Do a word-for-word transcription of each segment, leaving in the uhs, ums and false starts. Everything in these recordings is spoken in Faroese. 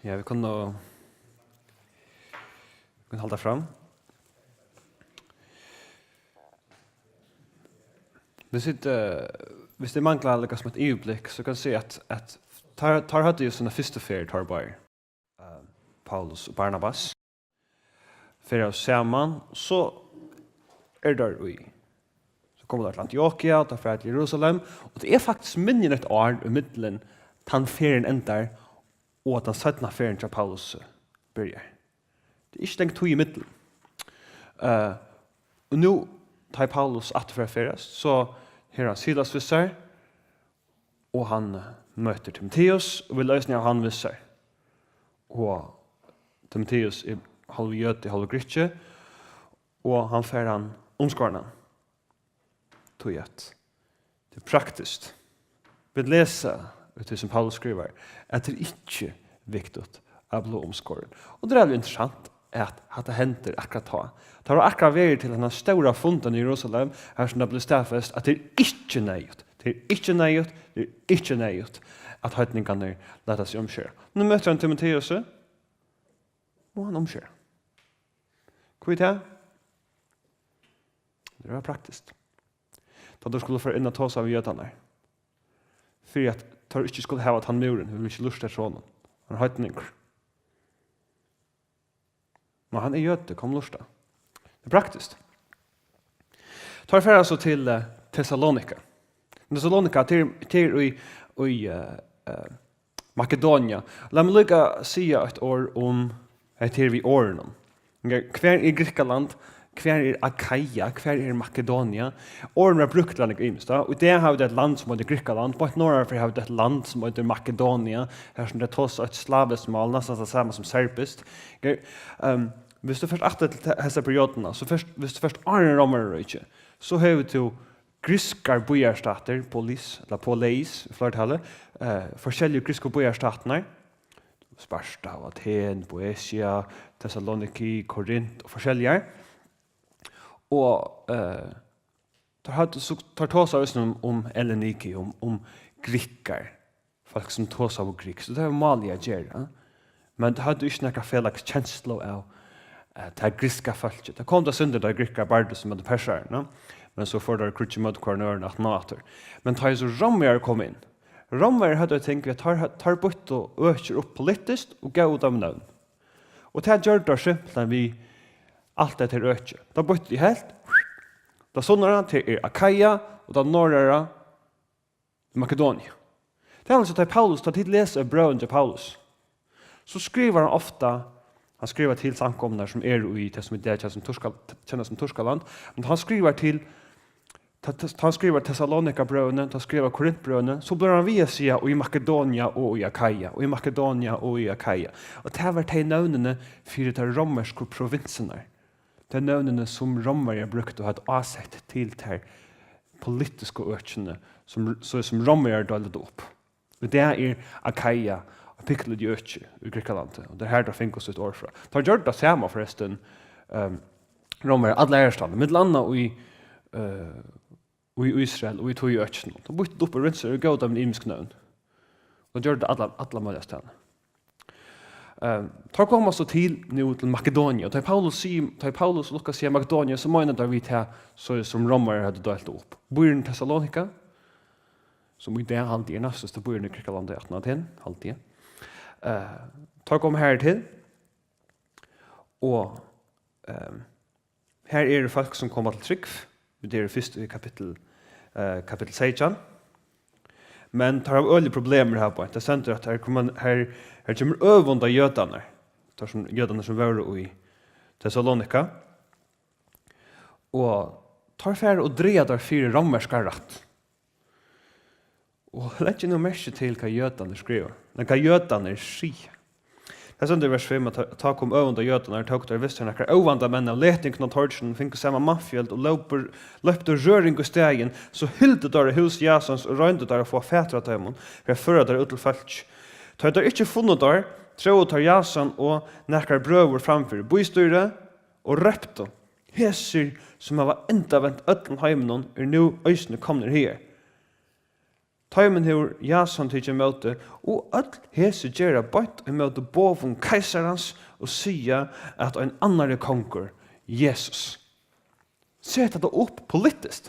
Ja, vit kunnu, vit kunnu halda fram. Hvis vit, eh, hvis tey mangla líka sum eitt yvirblikk, so kann eg siga, at, at teir, teir høvdu jú sína fyrstu ferð, teir báðir. Eh, Paulus og Barnabas. Ferðaðust saman, so eru teir í, so koma teir til Antiokia, og teir fara til Jerusalem, og tað er faktiskt minni enn eitt ár ímillum tann ferðin endar, og at tann seinna ferðin hjá Paulus, eh, byrjar. Tað er ikki langt tíð ímillum. Eh, og nú, tá ið Paulus aftur fer at ferðast, so hevur hann Silas við sær, og hann, eh, møtir Timoteus, og vil eisini hava hann við sær. Og Timoteus er hálvur jødi, hálvur grikki, og hann fær hann umskornan. Tí at tað er praktiskt. Vit lesa í tí, sum Paulus skrivar, at tað er ikki viktigt at blíva umskorin. Og tað er alveg interessant, at hatta hendir akkurát tá. Tað var akkurát verið til hendan stóra fundin í Jerusalem, har sum tað bleiv staðfest, at tað er ikki neyðugt. Tað er ikki neyðugt, tað er ikki neyðugt, at heidningarnir lata seg umskera. Nú møtir hann Timoteus, og hann umskera. Hví tað? Tað var praktiskt. Tá teir skuldu fara inn at tosa við jødarnar, fyri at teir ikki skuldu hava tann múrin, vit vilja ikki lurta eftir honum. Hann er heidningur. Men hann er jødi, kom lurta. Tað er praktiskt. Teir fara so til, eh, Tessalonika. Tessalonika, tað er, tað er í, í, eh, eh, Makedonia. Lat meg líka siga eitt orð um hetta her við orðunum. Ok, hvar er Grikkaland? Hvar er Akaia? Hvar er Makedonia? Orðini verða brúkt til nakað ymiskt, tá. Og í dag hava vit eitt land sum eitur Grikkaland. Beint norðanfyri hava vit eitt land sum eitur Makedonia. Har sum tey tosa eitt slaviskt mál, næstan tað sama sum serbiskt. Ok, ehm, viss tú fert aftur til te-, hesa perioduna, so fert, viss tú fert áðrenn Rómaríkið, so hevur tú griskar býarstatir, polis, ella poleis í fleirtali, eh, forskelligu griksku býarstatirnar, Sparta og Athen, Boeotia, Thessaloniki, Korint og forskelligar. Og, eh, teir høvdu so, teir tosaðu eisini um, um Elliniki, um, um grikkar, fólk sum tosaðu grikskt, og tað hevur málið at gera. Men tey høvdu ikki nakra felags kenslu av, eh, tað grikska fólkið. Tað kom tað sindur, tá grikkar bardust móti persarunum, men so fóru teir í kríggj móti hvørjum øðrum aftan á aftur. Men tá ið so rómverjar komu inn, rómverjar høvdu eitt ting við, at teir, teir býttu økir upp politiskt og góvu teimum nøvn. Og tað gjørdu teir simpelthen við alt hetta her økið. Teir býttu í helvt, tað sunnara, tað er Akaia, og tað norðara, Makedonia. Tað er altso, tá Paulus, tá tit lesa brøvini til Paulus, so skrivar hann ofta, hann skrivar til samkomurnar sum eru í tað, sum í dag kennast sum Turka-, kennast sum Turkaland, men hann skrivar til, tá, tá, tá hann skrivar Tessalonika-brøvini, tá hann skrivar Korint-brøvini, so blívur hann við at siga, og í Makedonia og í Akaia, og í Makedonia og í Akaia. Og tað var tey nøvnini fyri tær rómversku provinsurnar. Tey nøvnini, sum Rómverjar brúktu, høvdu ásett til tær politisku økini, sum, so sum Rómverjar deildu upp. Í dag er Akaia eitt pikkulítið øki í Grikkalandi, og tað er har, teir fingu sítt orð frá. Teir gjørdu tað sama, forrestin, ehm, Rómverjar, alla aðrastaðni, millum annað í, eh, í Ísrael og í tí økinum. Teir býttu upp og rynsaðu og góvu teimum ymisk nøvn. Og gjørdu tað alla, alla møguliga staðni. Ehm, teir koma so til, nú til Makedonia. Og tá ið Paulus sigur, tá ið Paulus og Lukas siga Makedonia, so meina teir við tað, so sum Rómverjar høvdu deilt upp. Býurin Tessalonika, sum í dag haldi eg er næststørsti býurin í Grikkalandi aftan á Athen, haldi eg. Eh, teir koma har til, og, ehm, her eru fólk, sum koma til trúgv. Vit eru fyrst í kapittul, eh, kapittul seytjan. Men teir hava øgilig problemir her beint. Tað stendur, at her koma, her, her kemur øvund á jødarnar. Teir sum, jødarnar sum vóru í Tessalonika. Og teir fara og draga teir fyri rómverskan rætt. Og legg nú merki til, hvat jødarnir skriva, nei, hvat jødarnir siga. Tað stendur í vers fimm, at tá, tá kom øvund á jødarnar, tóku teir við sær nakrar óvandar menn av letingunum á torginum, fingu saman mannfjøld og lópu, loyptu røring í staðin, so hildu teir á hús Jasons og royndu teir at fáa fatur á teimum, fyri at føra teir út til fólk. Tá ið teir ikki funnu teir, tróðu teir Jason og nakrar brøður fram fyri býstýrið og róptu: Hesir, sum hava endavent øllum heiminum, eru nú eisini komnir higar. Teimum hevur Jason tikið ímóti, og øll hesi gera beint ímóti boðum keisarans og siga, at ein annar er kongur, Jesus. Seta tað upp politiskt.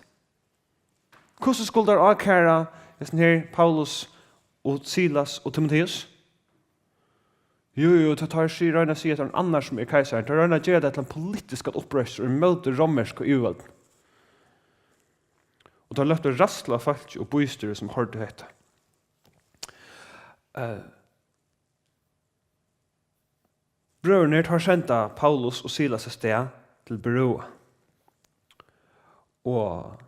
Hvussu skulu teir ákæra hesin her Paulus og Silas og Timoteus? Jú, jú, tá teir siga, royna at siga, at tað er ein annar, sum er keisari. Teir royna at gera tað til ein politiskan uppreistur ímóti romersku yvirvøldini. Og teir løgdu ræðslu á fólkið og býstýrið, sum hoyrdu hetta. Eh, Brøðurnir, teir senda Paulus og Silas avstað til Beroea. Og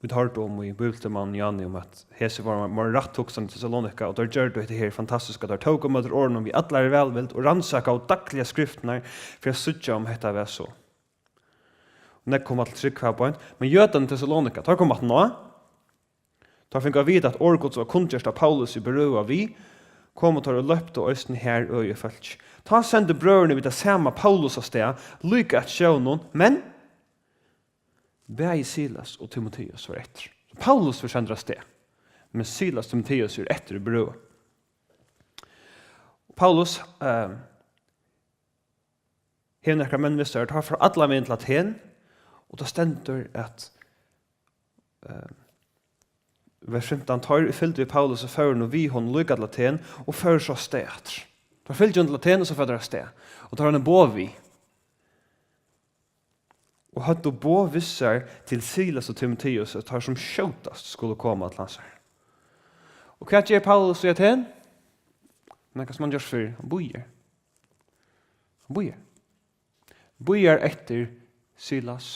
vit hoyrdu um í bíbliutimanum Jani um, at hesi vóru meira rætthugsandi í Tessalonika, og teir gjørdu hetta her fantastiska. Teir tóku ímóti orðunum við allari vælvild og rannsakaðu dagliga skriftirnar fyri at síggja, um hetta var so. Og nógv komu til trúgv har beint, men jødarnir í Tessalonika, teir komu aftan á. Teir fingu at vita, at orð Guds var kunngjørt av Paulus í Beroea við, komu teir og loyptu eisini har øði fólki. Tá sendu brøðurnir við tað sama Paulus avstað, líka eftir sjónum, men bæði Silas og Timoteus var eftir. Paulus var sendur avstað, men Silas og Timoteus eru eftir í Beroea. Paulus, eh, hevur nakrar menn við sær, teir fara allan vegin til Aten, og tað stendur, at, eh, vers fimtan, teir fylgdu við Paulus og fóru nú við honum líka til Aten og fóru so avstað aftur. Teir fylgdu honum til Aten og so fóru teir avstað. Og teir hava eini boð við. Og høvdu boð við sær til Silas og Timoteus, at teir sum skjótast skulu koma til hansara. Og hvat ger Paulus í Aten? Nakað sum hann gjørt fyrr, hann bíðar. Hann bíðar. Bíðar eftir Silas,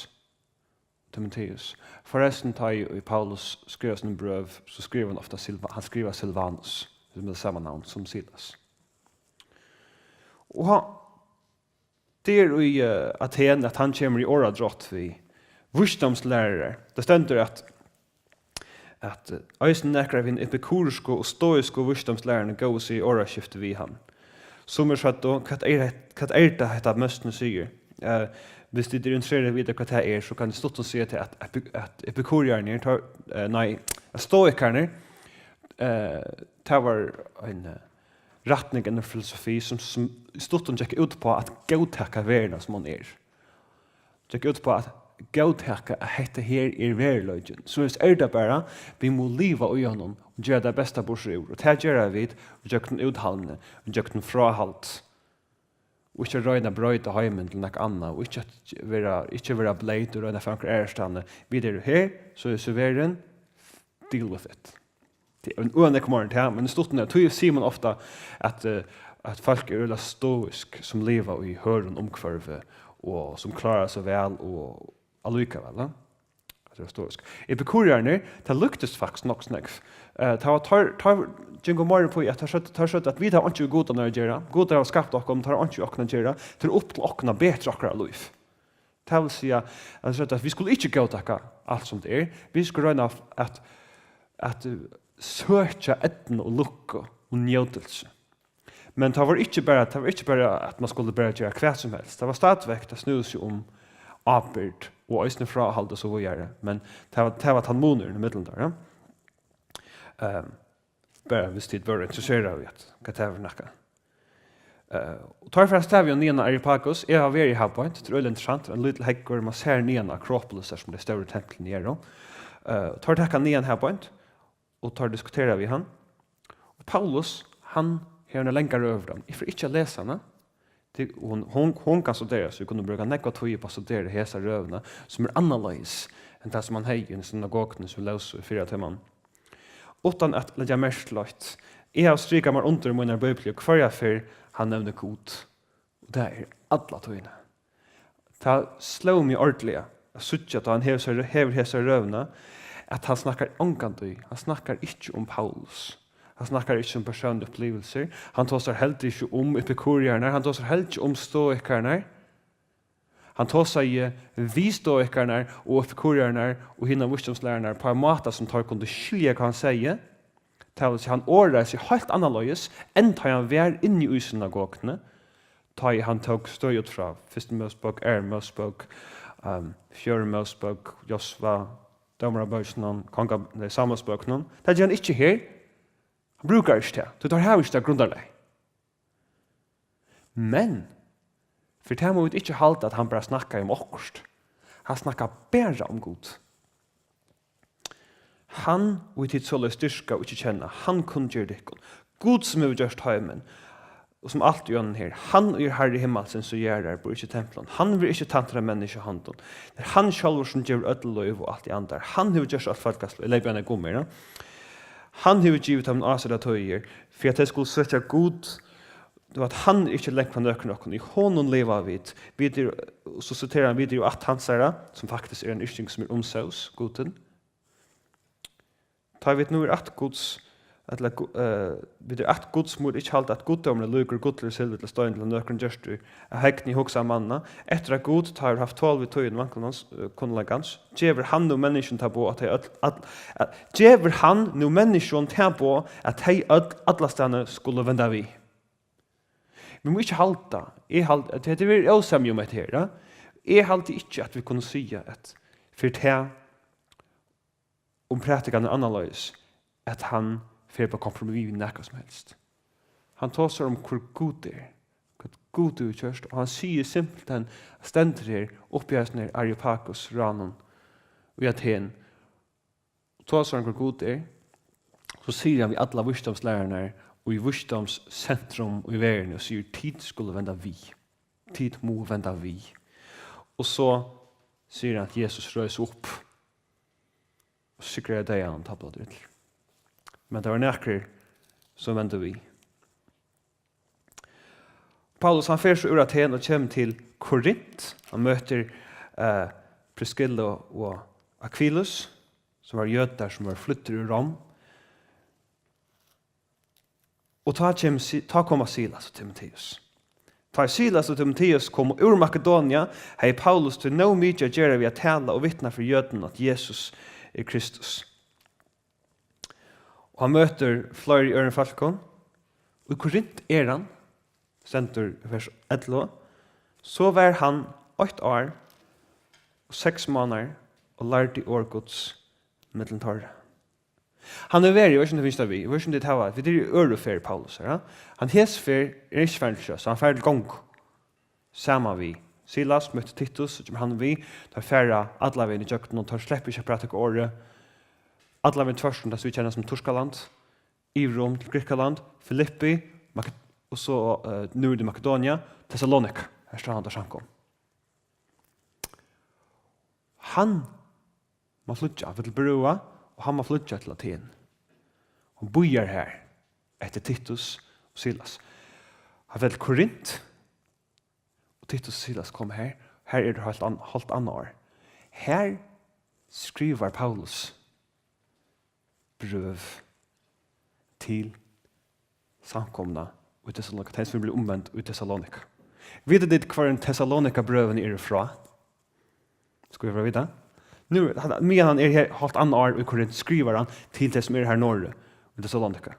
Timoteus. Forrestin, tá ið Paulus skrivar síni brøv, so skrivar hann ofta Silva-, hann skrivar Silvanus, sum er sama navn sum Silas. Og hann, tað er í, eh, Aten, at hann kemur í orðadrátt við vísdómslærarar. Tað stendur, at, at, eh, eisini nakrar av hinum epikurisku og stoisku vísdómslærarunum góvu seg í orðaskifti við hann. Summir søgdu: "Hvat er het-, hvat er tað, hetta møstin sigur?" Eh, viss tit eru interesserað í at vita, hvat tað er, so kann eg stutt siga tað, at epi-, at epikuriarnir, teir, eh, nei, at stoikarnir, eh, tað var ein, eh, rætning, ein filosofi, sum, sum í stuttum gekk út uppá at góðtaka verðina, sum hon er. Gekk út uppá at góðtaka, at hetta her er veruleikin. Soleiðis er tað bara, vit mugu liva í honum og gera tað besta burtur úr. Og tað gera vit ígjøgnum úthalni, ígjøgnum fráhald. Og ikki at royna at broyta heimin til nakað annað, og ikki at vera, ikki at vera bleyt og royna at fáa onkra aðrastaðni. Vit eru her, soleiðis er verðin, deal with it. Tað er ein øgiliga nógv meira enn tað, men í stuttum er, tí sigur man ofta, at, eh, at fólk eru øgiliga stoisk, sum liva í hørðum umhvørvi, og sum klára seg væl, og allíkavæl, ja. At vera stoisk. Epikuriarnir, tað líktist faktiskt nokk so nógv. Eh, tað var teir, teir gingu meira upp í, at teir søgdu, teir søgdu, at vit hava einki við gudarnar at gera, gudar hava skapt okkum, teir hava einki við okkum at gera, tað er upp til okkum at betra okkara lív. Tað vil siga, at, at vit skulu ikki góðtaka alt sum tað er. Vit skulu royna at, at, at, eh, søkja eydnu og lukku og njótilsi. Men tað var ikki bara, tað var ikki bara, at man skuldi bara gera hvat sum helst. Tað var stadigvæk, tað snúði seg um ábyrgd og eisini fráhald og so víðari. Men tað var, tað var tann munurin ímillum teir, ja. Ehm, bara viss tit vóru interesserað í at, hvat tað var nakað. Eh, og teir fara avstað við honum niðan á Areopagus. Eg havi verið har beint, tað er øgiliga interessant, ein lítil heygur, man sær niðan á Akropolis, har sum tey stóru templini eru. Eh, teir taka hann niðan har beint, og teir diskutera við hann. Og Paulus, hann hevur eina langa røðu við teimum. Eg fari ikki at lesa hana. Tað, hon, hon, hon kann studerast, vit kunnu brúka nógva tíð upp á at studera hesa røðuna, sum er annarleiðis enn tað, sum hann hevði í synagoguni, sum vit lósu í fyrra tímanum. Uttan at leggja merki til eitt. Eg havi strikað mær undir í mínari bíbliu, hvørja ferð hann nevnir Gud. Og tað er alla tíðina. Tað sló meg ordiliga at síggja, tá hann hevur, hevur hesa røðuna, at hann snakkar ongantíð, hann snakkar ikki um Paulus. Hann snakkar ikki um persónligar upplivilsir. Hann tosar heldur ikki um epikuriarnar, hann tosar heldur ikki um stoikarnar. Hann tosaði við stoikarnar og epikuriarnar og hinar vísdómslærararnar á ein máta, sum teir kundu skilja, hvat hann segði. Tað vil siga, hann orðaði seg heilt annarleiðis, enn tá ið hann var inni í synagoguni, tá ið hann tók støði út frá fyrstu Mósebók, aðru Mósebók, ehm, fjórðu Mósebók, Josva, Dómarabókinum, konga-, nei, Sámuelsbókunum. Tað ger hann ikki her. Hann brúkar ikki tað, tí teir hava ikki tað grundarlag. Men, fyri tað mugu vit ikki halda, at hann bara snakkar um okkurt. Hann snakkar bara um Gud. Hann, ið tit soleiðis dyrka og ikki kenna, hann kunngeri tykkum. Gud, sum hevur gjørt heimin, og sum alt í honum er. Hann, ið er Harri himmalsins og jarðar, býr ikki í templum. Hann verður ikki tæntur av menniskjuhondum. Tað er hann sjálvur, sum gevur øll lív og alt í andar. Hann hevur gjørt alt fólkasløg. Eg leypi eina gummi, ja. Hann hevur givið teimum ásettar tíðir, fyri at tey skulu søkja Gud, og at hann er ikki langt frá nøkrum okkum. Í honum liva vit. Vit eru, so siterar hann, vit eru ætt hansara, sum faktiskt er ein yrking sum er um Zeus, gudin. Tá vit nú eru ætt Guds, ella Gu-, eh, vit eru ætt Guds, mugu vit ikki halda, at guddómurin er líkur gulli, silvuri ella steini ella nøkrum gjørdi av hegni í hugsan manna, eftir at Gud, tá hevur havt tol við tíðin vankunnans, eh, kunnleikans, gevur hann nú menniskjum tað boð, at tey øll, all, at, gevur hann nú menniskjum tað boð, at tey øll allastaðni skulu venda við. Vit mugu ikki halda, eg haldi, at hetta verður ósemja um hetta her, ja? Eg haldi ikki, at vit kunnu siga, at fyri tað, um prædikan er annarleiðis, at hann fer upp á kompromiss við nakað sum helst. Hann tosar um, hvør Gud er, hvat Gud hevur gjørt, og hann sigur simpelthen, stendur her uppi á hesum her Areopagus ráðnum í Athen, og tosar um, hvør Gud er, so sigur hann við allar vísdómslærararnar og í vísdómssentrum í verðini og sigur, tit skulu venda við, tit mugu venda við. Og so sigur hann, at Jesus reis upp og sigraði deyðan og tað blóð. Men tað var nakrir, sum vendu við. Paulus, hann fer so úr Athen og kemur til Korint. Hann møtir, eh, Priskillu og Akvilus, sum var jødar, sum var fluttir úr Rom. Og tá kemur Si-, tá koma Silas og Timoteus. Tá Silas og Timoteus komu úr Makedonia, hevði Paulus tí nóg mikið at gera við at tala og vitna fyri jødum, at Jesus er Kristus. Og hann møtir fleiri øðrum fólkum. Og í Korint er hann, stendur í vers ellivu, so var hann eitt ár og seks mánaðir og lærdi orð Guds millum teirra. Hann hevur verið, eg veit ikki, um tað finnst tað við, eg veit ikki, um tit hava, vit eru í øðru ferð Paulus, ja? Hann hesi ferð er ikki farin til sjós, hann fer til gongu. Saman við Silas, møtti Titus, so kemur hann við. Teir fara allan vegin ígjøgnum, teir sleppa ikki at prædika orðið. Allan vegin tvørtur um tað, sum vit kenna sum Turkaland, yvir um til Grikkaland, Filippi, Mak-, og so, eh, nú er tað Makedonia, Tessalonika. Her stóð hann tá samkomu. Hann má flýggja, hann fer til Berøa, og hann má flýggja til Athen. Hann bíðar har eftir Titus og Silas. Hann fer til Korint, og Titus og Silas koma har. Har eru teir hálvt an-, hálvt annað ár. Har skrivar Paulus brøv til samkomuna í Tessalonika, tey sum eru blivin umvend í Tessalonika. Vita tit, hvørjum Tessalonika-brøvini eru frá? Skulu vit fara at vita? Nú, hann, meðan hann er her hálvt annað ár í Korint, skrivar hann til tey, sum eru har norðuri í Tessalonika.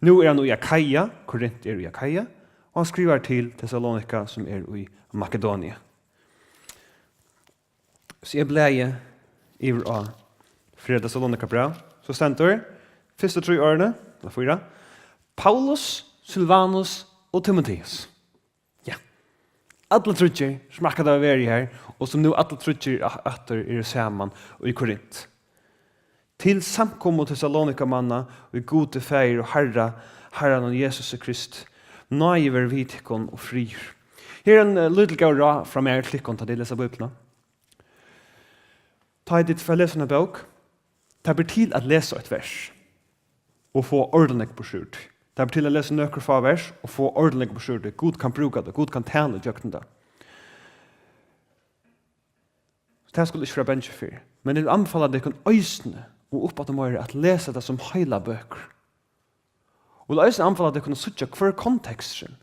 Nú er hann í Akaia, Korint er í Akaia, og hann skrivar til Tessalonika, sum er í Makedonia. So eg blaði yvir á Fjórða Tessalonika-bræv, so stendur, fyrstu trý orðini, ella fýra, Paulus, Silvanus og Timoteus. Ja. Allir tríggir, sum akkurát hava verið her, og sum nú allir tríggir a-, aftur eru saman í Korint. Til samkomu Tessalonikamanna í Gudi Faðir og Harra, Harranum Jesusi Krist. Náði veri við tykkum og friður. Her er ein, eh, lítil góð ráð frá mær til tykkum, tá tit lesa Bíbliuna. Tá ið tit fara at lesa eina bók, tað ber til at lesa eitt vers og fáa ordiliga nógv burtur úr tí. Tað ber til at lesa nøkur fá vers og fáa ordiliga nógv burtur úr tí. Gud kann brúka tað, Gud kann tala ígjøgnum tað. Tað skulu tit ikki vera bangin fyri. Men eg vil anbefala tykkum eisini, og uppaftur meira, at lesa tað sum heilar bøkur. Og vil eisini anbefala tykkum at síggja, hvør er konteksturin.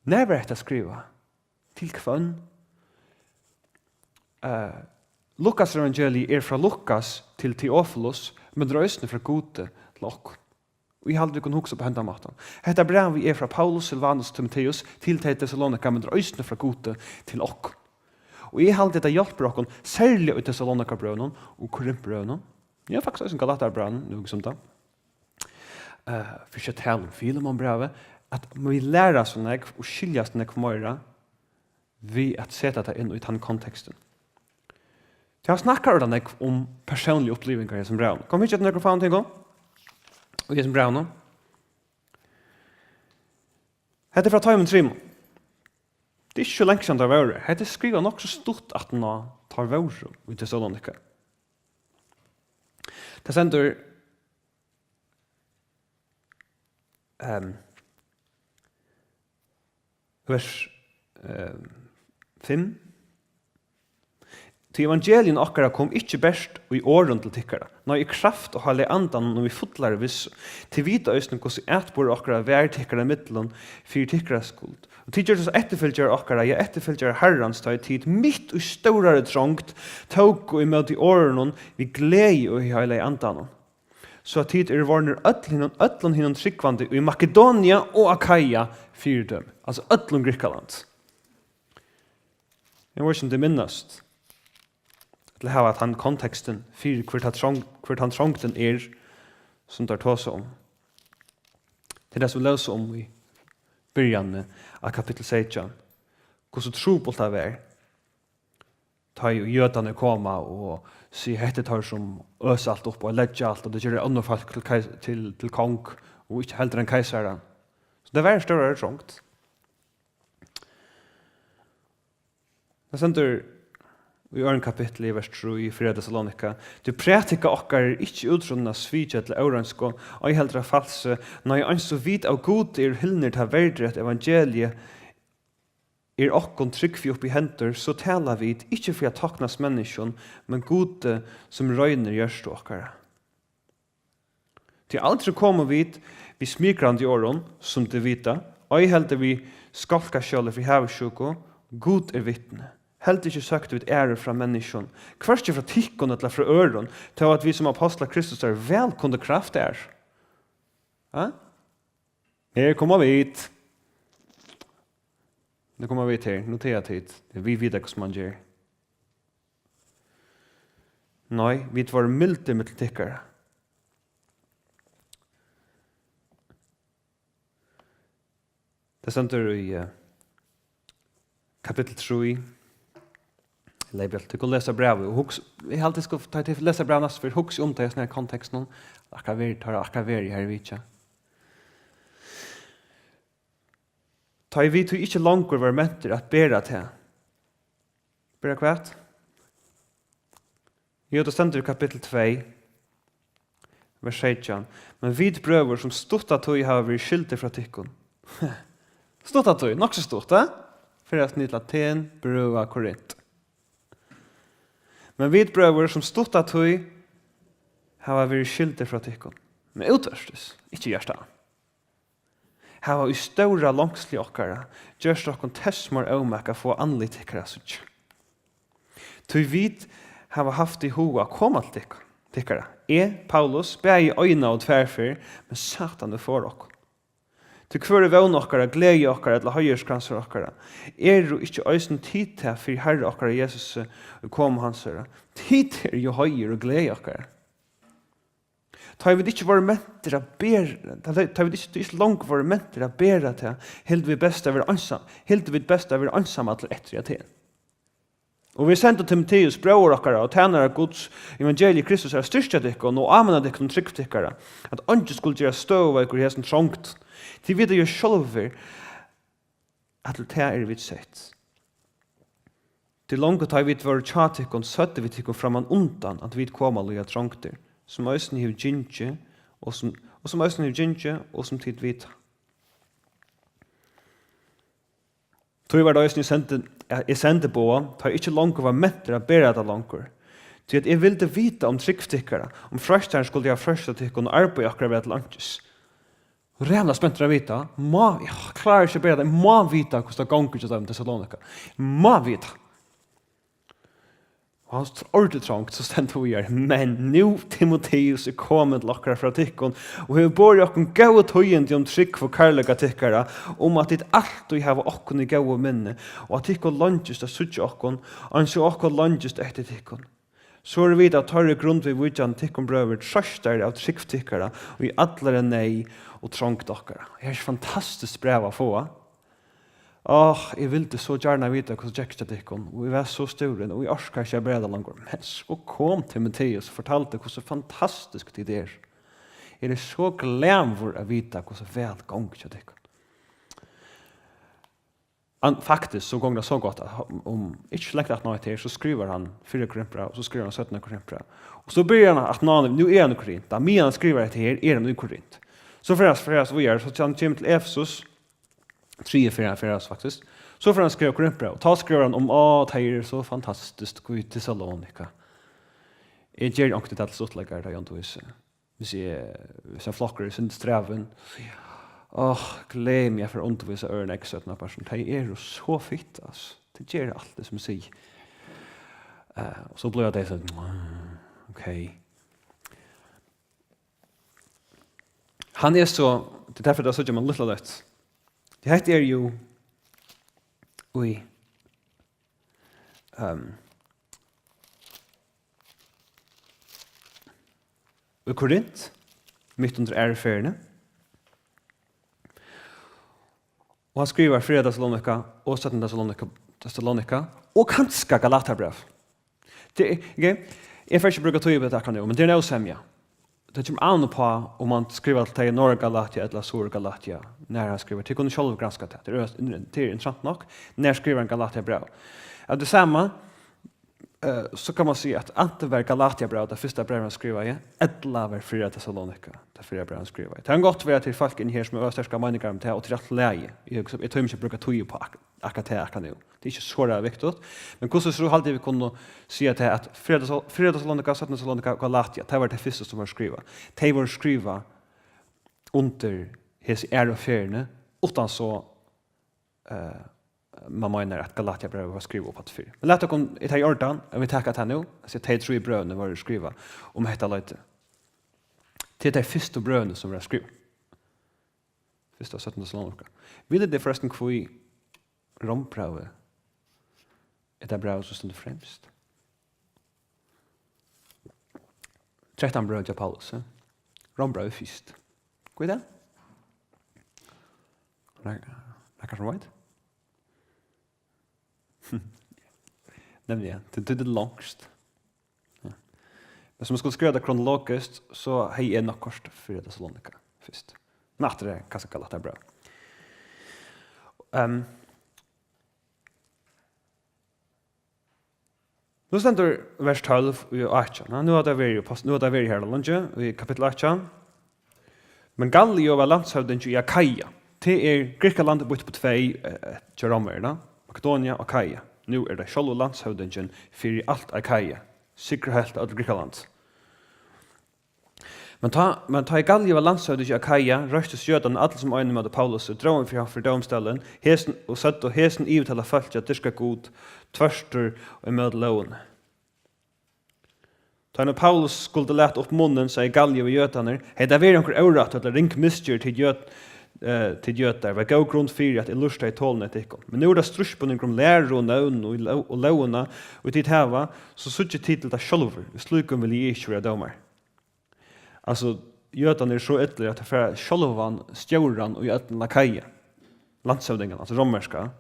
Nær var hetta skrivað? Til hvønn? Eh, Lukas evangeliið er frá Lukas til Theophilus, men tað er eisini frá Gudi til okkum. Og eg haldi, vit kunnu hugsa upp á hendan mátan. Hetta brævið er frá Paulus, Silvanus og Timoteus til tey Tessalonika, men tað er eisini frá Gudi til okkum. Og eg haldi, at tað hjálpir okkum, serliga í Tessalonikabrævinum og Korintbrævinum. Ja, faktiskt eisini Galatarabrævinum, nú hugsi eg um tað. Eh, fyri ikki at tala um Filemonbrævið, at vit læra so nógv og skilja so nógv meira við at seta tað inn í tann kontekstin. Tí hann snakkar ordiliga nógv um persónligar upplivingar í hesum brævinum. Kom, vit gera nøkur fáan ting, kom. Í hesum brævinum. Hetta er frá teimum trimum. Tað er ikki so langt síðan teir vóru. Hetta er skrivað nokk so stutt aftan á teir vóru í Tessalonika. Tað stendur, ehm, vers, ehm, fimm. Tí evangelium okkara kom ikki bert í orðum til tykkara, nei, í kraft og heilaga andanum og við fullari vissu. Tit vita eisini, hvussu atburður okkara var tykkara millum fyri tykkara skuld. Og tit gjørdust eftirfylgjarar okkara, ja, eftirfylgjarar Harrans, tá ið tit mitt í stórari trongd tóku ímóti orðunum við gleði og í heilaga andanum. So at tit eru vorðnir øll hinum, øllum hinum trúgvandi í Makedonia og Akaia fyridømi, altso øllum Grikkaland. Eg veit ikki, um tit minnast, ella hava tann kontekstin fyri, hvør tann trong-, hvør tann trongdin er, sum teir tosa um. Tað er tað, sum vit lósu um í byrjanini av kapittul seytjan, hvussu trupult tað var, tá ið jødarnir koma og siga, "Hetta er teir, sum øsa alt upp og leggja alt, og tey gera onnur fólk til keis-, til, til kong, og ikki heldur enn keisaran." So tað var ein stórari trongd. Tað stendur í øðrum kapitli, í vers trý, í fyrra Tessalonika: "Tí prædika okkara er ikki útrunnin at svikja ella óreinsku, ei heldur at falsi, nei, eins og vit av Gudi eru hildnir tað verdir, at evangeliið er okkum trúgvi upp í hendur, so tala vit, ikki fyri at toknast menniskjum, men Gudi, sum roynir hjørtu okkara." Tí aldri komu vit við smigrandi orðum, sum tit vita, ei heldur við skálkaskjóli fyri havisjúku, Gud er vitni. Heldur ikki søktu vit æru frá menniskjum, hvørki frá tykkum ella frá øðrum, tó at vit sum apostlar Kristusar væl kundu kravt ær. Ja? Her koma vit. Nú koma vit her, nú taga tit. Vit vita, hvussu mann ger. Nei, vit vóru mildir millum tykkara. Tað stendur í, eh, kapittul trý. Leyp, tit kunnu lesa brævið og hugs-, eg haldi, eg skal, tá tit lesa brævið næstu ferð, hugsið um tað í hesum kontekstinum. Akkurát verið, teir hava akkurát verið her í vitjan. Tá ið vit tí ikki longur vóru mentir at bera tað. Bera hvat? Jú, tað stendur í kapittul tvey, vers seytjan: "Men vit, brøður, sum stutta tíð hava verið skildir frá tykkum." Stutta tíð, nokk so stutt, eh? Fyrst til Aten, brøða Korint. "Men vit, brøður, sum stutta tíð hava verið skildir frá tykkum." Men útvortis, ikki hjarta. Hava í stóra longsli okkara gjørt okkum tess meir ómak at fáa andlit tykkara at síggja. Tí vit hava havt í huga at koma til tykkum, tykkara. Eg, Paulus, bæði eina og tvær ferð, men Satan er for okkum. Tí hvør er vón okkara, gleði okkara ella heiðurskransur okkara? Eru ikki eisini tit tað fyri Harra okkara Jesusi og komu hansara? Tit eru jú heiður og gleði okkara. Tá ið vit ikki vóru mentir at bera, tá, tá ið vit ikki, ikki longur vóru mentir at bera tað, hildu vit best at vera einsam, hildu vit best at vera einsamallir eftir í Aten. Og vit sendu Timoteus, bróður okkara og tænara Guds, evangeliið Kristus, at styrkja tykkum og áminna tykkum um trúgv tykkara, at eingin skuldi gerast støðuveikur í hesum trongd. Tit vita jú sjálvir, at til tað eru vit sett. Tí longu tá ið vit vóru hjá tykkum, søgdu vit tykkum framman undan, at vit koma at líða trongdir, sum eisini hevur gingið, og sum, og sum eisini hevur gingið, og sum tit vita. Tí var tað eisini, eg sendi, eg sendi boða, tá eg ikki longur var mentur at bera tað longur. Tí at eg vildi vita um trúgv tykkara, um freistarin skuldi hava freistað tykkum, og arbeiði okkara vera til einkis. Ræðuliga spentur at vita. Má, eg klári ikki at bera tað. Eg má vita, hvussu tað gongur hjá teimum í Tessalonika. Eg má vita. Og hann er ordiliga trongt, so stendur víðari: "Men nú Timoteus er komin til okkara frá tykkum, og hevur borið okkum góð tíðindi um trúgv og kærleika tykkara, um at tit altíð hava okkum í góðum minni, og at tykkum leingist at síggja okkum, eins og okkum leingist eftir tykkum. So eru vit av teirri grund viðvíkjandi tykkum, brøður, troystaðir av trúgv tykkara í allari neyð og trongd okkara." Her er fantastiskt bræv at fáa. Áh, eg vildi so gjarna vita, hvussu gekk hjá tykkum, og eg var so stúrin, og eg orkaði ikki at bera tað longur. Men so kom Timoteus og fortaldi, hvussu fantastiskt tit eru. Eg eri so glaður at vita, hvussu væl gongur hjá tykkum. Hann, faktiskt, so gongur tað so gott, at um, ikki langt aftan á hetta her, so skrivar hann fyrra Korintbræv, og so skrivar hann seinna Korintbræv. Og so byrjar hann aftan á, nú er hann í Korint, tá meðan hann skrivar hetta her, er hann í Korint. So fer hann, fer hann víðari, so hann kemur til Efesus, triðju ferð hann ferðast, faktiskt. So fer hann at skriva Korintbræv, og tá skrivar hann um, á, tey eru so fantastiskt í Tessalonika. Eg geri onkuntíð tað til stuttleikar, tá eg undirvísi. Hvis eg, hvis ein flokkur er sindur strævin, so eg, áh, gleði meg at fara at undirvísa øðrum enn seinna, bara sum, tey eru so fitt, altso. Tey gera alt tað, sum eg sigi. Eh, og so blíva tey so, mm, ok. Hann er so, tað er derfor, tað síggja man lítla løtt. Tí hetta er jú í, ehm, í Korint, mitt undir aðru ferðini. Og hann skrivar fyrra Tessalonika og seinna Tessalonika, Tessalonika og kanska Galatiabræv. Tað er, ok, eg fari ikki at brúka tíð upp á tað akkurát nú, men tað er nóg at semja. Tað kemur an uppá, um hann skrivar til tey í Norður-Galatia ella Suður-Galatia, nær hann skrivar. Tit kunnu sjálv granska tað. Tað er, tað er interessant nokk. Nær skrivar hann Galatiabræv? Av tí sama, eh, so kann man siga, at antin var Galatiabræv tað fyrsta brævið, hann skrivaði, ella var fyrra Tessalonika tað fyrra brævið, hann skrivaði. Tað kann gott vera, at tað eru fólk inni her, sum hava sterkar meiningar um tað, og tað er alt í lagi. Eg hugsi, eg tími ikki at brúka tíð upp á ak-, akkurát tað akkurát nú. Tað er ikki so ræðuliga viktigt. Men hvussu so haldi eg, vit kunnu siga tað, at fyrra Tessal-, fyrra Tessalonika, seinna Tessalonika, Galatia, tað var tey fyrstu, sum vórðu skrivað. Tey vórðu skrivað undir hesi aðru ferðini, uttan so, eh, man meinar, at Galatiabrævið var skrivað upp aftur fyrr. Men lat okkum, er tað í ordan, at vit taka tað nú? Altso, tey trý brøvini vórðu skrivað um hetta leitið. Tað eru tey fyrstu brøvini, sum verða skrivað. Fyrsta og seinna Tessalonika. Vita tit forrestin, hví Rómbrævið er tað brævið, sum stendur fremst? Trettan brøv hjá Paulus, eh? Rómbrævið fyrst. Hví tað? Nakar, nakar sum veit? Nemliga, tað, tað er longst. Ja. Men sum eg skuldi skriva tað kronologiskt, so hevði eg nokk koyrt fyrra Tessalonika fyrst. Men aftur er kanska Galatiabræv. Ehm, nú stendur vers tólv og átjan. Ja, nú hava tey verið í post-, nú hava tey verið her leingi, í kapittul átjan. Men Gallio var landshøvdingi í Akaia. Tað er Grikkaland býtt upp í tvey, eh, eh, hjá Rómverjum, Makedonia og Akaia. Nú er tað sjálvur landshøvdingin fyri alt Akaia, sikkurt heilt øll Grikkaland. Men tá, men tá ið Gallio var landshøvdingi í Akaia, reistust jødarnir allir sum ein ímóti Paulusi, drógu hann fyri, hann fyri dómstólin, hesin, og søgdu: "Hesin yvirtalar fólkið at dyrka Gud tvørtur ímóti lógini." Tá nú Paulus skuldi lata upp munnin, segði Gallio við jødarnar: "Hevði tað verið onkur órætt ella ring misgerð, tit jød-, eh, tit jødar, var góð grund fyri, at eg lurtaði tolin eftir tykkum. Men nú er tað stríðsbundingur um læru og nøvn og í ló-, og lógina, og tit hava, so síggið tit til tað sjálvir, í slíkum vil eg ikki vera dómari." Altso, jødarnir eru so illir, at teir fara sjálvan stjóran í øllum Akaia, landshøvdingan, altso rómverska,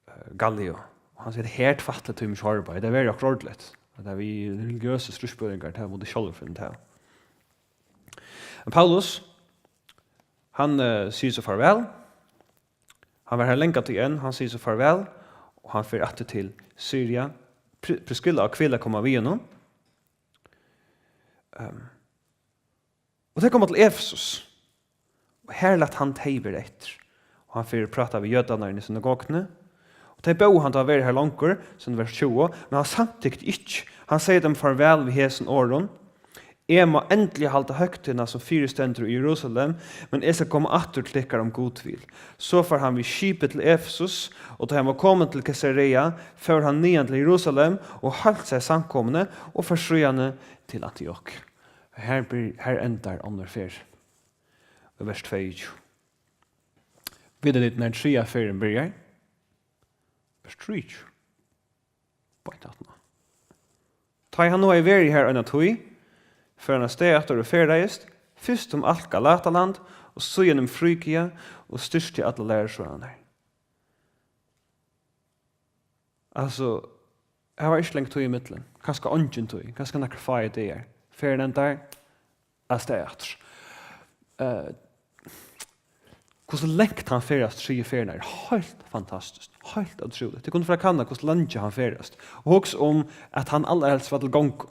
eh, Gallio. Og hann sigur: "Her tvætli tími sjálva, tað verður okkurt ordiligt. At tað við religiøsu stríðsbøringar, tað mugu tit sjálvir finna tað." Men Paulus, hann, eh, sigur so farvæl. Hann var har langa tíð enn, hann sigur so farvæl, og hann fer aftur til Syria. Pri-, Priskilla og Akvila koma við honum. Ehm, og tey koma til Efesus. Og her læt hann tey vera eftir. Og hann fer at práta við jødarnar inni í synagoguni. Og tey bóðu hann tá at vera har longur, sum vers tjúgu, men hann samtykti ikki. Hann segði teimum farvæl við hesum orðum: Eg má endiliga halda høgtíðina, sum fyristendur í Jerusalem, men eg skal koma aftur til tykkara, um Gud vil. So fór hann við skipi til Efesus, og tá hann var komin til Kaesarea, fór hann niðan til Jerusalem og heilsaði samkomuni og fór síðani til Antiok. Her, byr- her endar onnur ferð, í vers tveyogtjúgu. Vita tit, nær triðja ferðin byrjar? Vers trýogtjúgu. Beint aftaná. Tá ið hann nú hevði verið har eina tíð, fór hann avstað aftur og ferðaðist, fyrst um alt Galataland, og síðan um Frígia, og styrkti allar lærisveinarnar. Altso, her var ikki long tíð ímillum. Kanska eingin tíð, kanska nakrir fáir dagar. Ferðin endar, avstað aftur. Eh, hvussu langt hann ferðast triðju ferðina er heilt fantastiskt, heilt ótrúligt. Tit kunnu fara at kanna, hvussu leingi hann ferðast. Og hugsa um, at hann allarhelst var til gongu.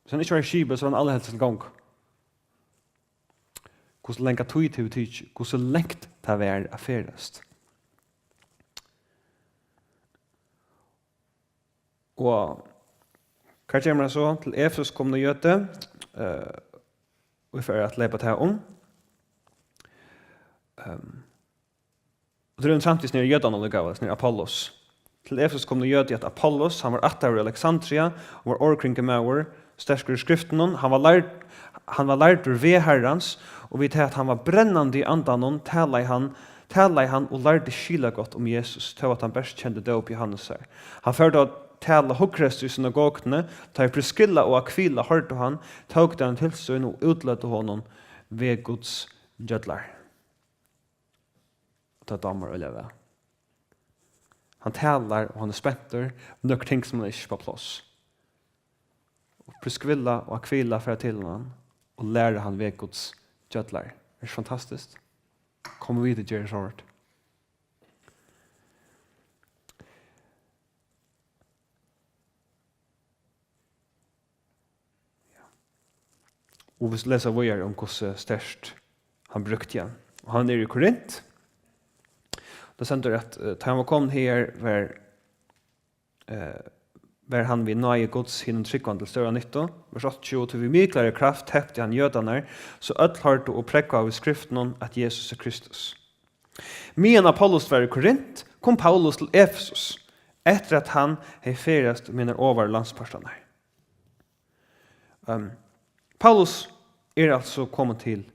Hvis hann ikki var í skipi, so var hann allarhelst til gongu. Hvussu langa tíð tað hevur tikið, hvussu langt tað var at ferðast. Og hvar kemur hann so? Til Efesus kom nú jødi, eh, og eg fari at leypa tað um. Ehm, og tað er ein samtíð, sum er jødan allíkavæl, sum er Apollos. Til Efesus kom nú jødi, at Apollos, hann var ættaður úr Alexandria, og var orðkringumaður, sterkur í skriftunum, hann var lærd-, hann var lærdur veg Harrans, og við tað, at hann var brennandi í andanum, talaði hann, talaði hann og lærdi skilagott um Jesus, tó at hann bert kendi dóp Jóhannesar. Hann fór tá at tala hugraystur í synagoguni, tá ið Priskilla og Akvila hoyrdu hann, tóku tey hann til sín og útløgdu honum veg Guds gjøllar. Og tað dámar øgiliga væl. Hann talar, og hann er spentur, nøkur ting sum hann ikki er á pláss. Og Priskilla og Akvila fara til hann og læra hann veg Guds gjøllar. Er ikki fantastiskt? Kom við og ger so væl. Ja. Og vit lesa víðari um, hvussu sterkt hann brúkti hann. Og hann er í Korint. Tað stendur, at, eh, tá hann var komin her, var, eh, var hann við náði Guds hinum trúgvandi til stóra nyttu. Vers áttaogtjúgu: "Tí við miklari kraft tepti hann jødarnar, so øll hoyrdu og prógvaðu í skriftunum, at Jesus er Kristus." Meðan Apollos var í Korint, kom Paulus til Efesus, eftir at hann hevði ferðast um hinar ovaru landspartarnar. Ehm, Paulus er altso komin til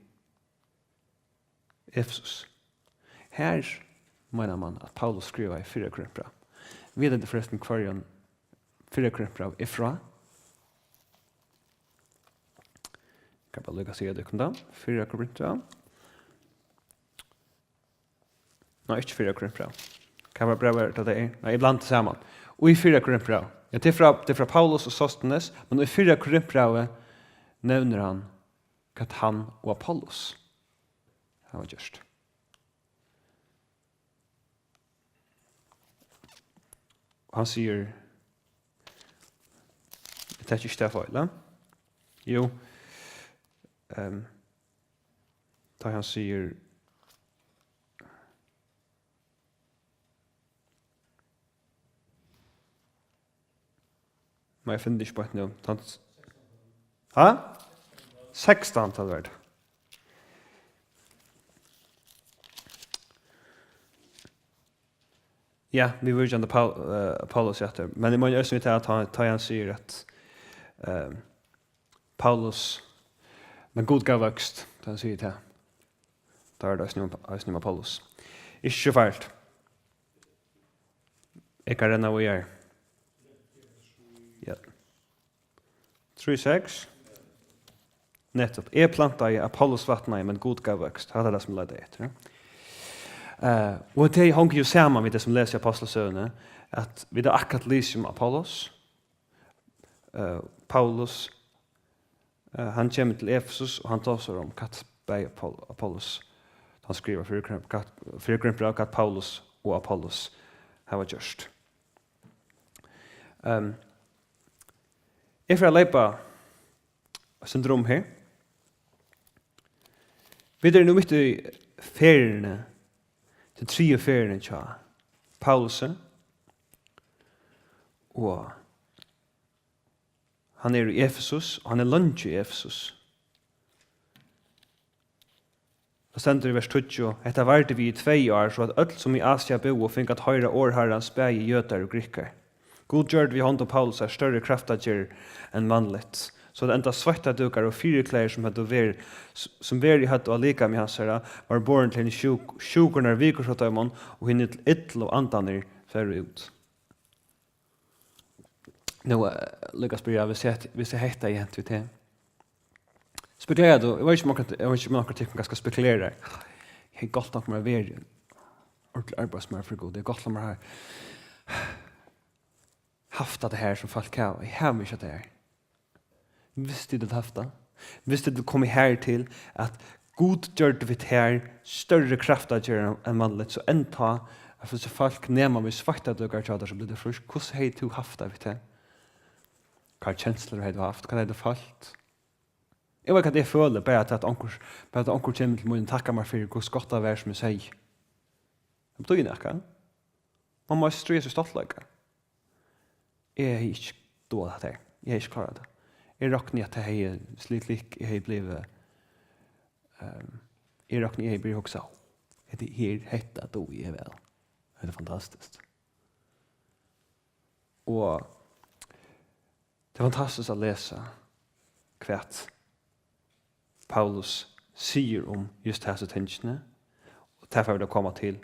Efesus. Her meinar man, at Paulus skrivaði fyrra Korintbræv. Vita tit forrestin, hvørjum fyrra Korintbræv er frá? Kann bara líka siga tykkum tað. Fyrra Korintbræv. Nei, ikki fyrra Korintbræv. Hvat bræv er tað, tað er? Nei, eg blandi saman. Og í fyrra Korintbræv. Ja, tað er frá, tað er frá Paulus og Sostenes, men í fyrra Korintbrævi nevnir hann, hvat hann og Apollos hava gjørt. Og hann sigur, eg taki ikki tað feil, ja? Jú. Ehm, tá hann sigur, nei, eg finni tað ikki beint nú. Tant-, ha? Sekstan, tað var tað. Ja, viðvíkjandi Paul-, eh, Paulus, ja, tað. Men eg meini eisini við tað, at tá, tá hann sigur, at, eh, Paulus, men Gud gav vøkst, tá hann sigur tað. Tá er tað eisini um, eisini um Apollos. Ikki so farligt. Eg kann renna víðari. Ja. Trý seks. Nettupp. Eg plantaði, Apollos vatnaði, men Gud gav vøkst. Hatta er tað, sum eg leitaði eftir, ja. Eh, og tey hongu jú saman við tað, sum lesa í Ápostlasøguni, at vit hava akkurát lisið um Apollos. Eh, Paulus, eh, hann kemur til Efesus, og hann tosar um hvat bæði Paul-, Apollos, hann skrivar fyrra Korint-, hvat, fyrra Korintbræv, hvat Paulus og Apollos hava gjørt. Ehm, eg fari at leypa eitt sindur um her. Vit eru nú mitt í ferðini, til triðju ferðini hjá Paulusi, og hann er í Efesus, og hann er leingi í Efesus. Tað stendur í vers tíggju: "Hetta vardi við í tvey ár, so at øll, sum í Asia búðu, fingu at hoyra orð Harrans, bæði jødar og grikkar." Gud gjørdi við hondum Paulusar størri kraftagerðir enn vanligt, so at enda sveittadúkar og fyriklæðir, sum høvdu verið, sum verið høvdu á likami hansara, var borin til hin sjúk-, sjúkurnar viku frá teimum, og hinir illu andarnir fóru út. Nú, eh, líka spyrja, hvis eg, hvis eg hetta er hent við teg. Spekulerar tú? Eg veit ikki um okkurt, eg veit ikki um okkurt tykkum kanska spekulerar. Eg hevði gott nokk mær verið ordentligur arbeiðsmaður fyri Gud. Eg hevði gott nokk mær har haft tað her sum fólk hava. Eg havi ikki tað her. Visti tú haft tað? Visti tú komið her til at Gud gjørdi við tær størri kraftagerðir enn vanligt, so enn tá at flestu fólk nema við sveittadúkar hjá tær, so blivu tey frísk. Hvussu hevði tú havt tað við tað? Hvaða kenslur hevði tú havt? Hvat hevði tú følt? Eg veit hvat eg føli, bara at, at onkur, bara at onkur kemur til mín og takkar mær fyri, hvussu gott tað var, sum eg segði. Tað betýðir nakað. Man má stríða seg stoltleika. Eg hevði ikki dugað hatta her. Eg hevði ikki klárað tað. Eg rokni, at tað hevði slitið klikk, eg hevði blivið, ehm, eg rokni, eg hevði byrjað at hugsa, "Hetta her, hetta dugi eg væl. Hetta er fantastiskt." Og tað er fantastiskt at lesa, hvat Paulus sigur um júst hasi tingini, og tað fara vit at koma til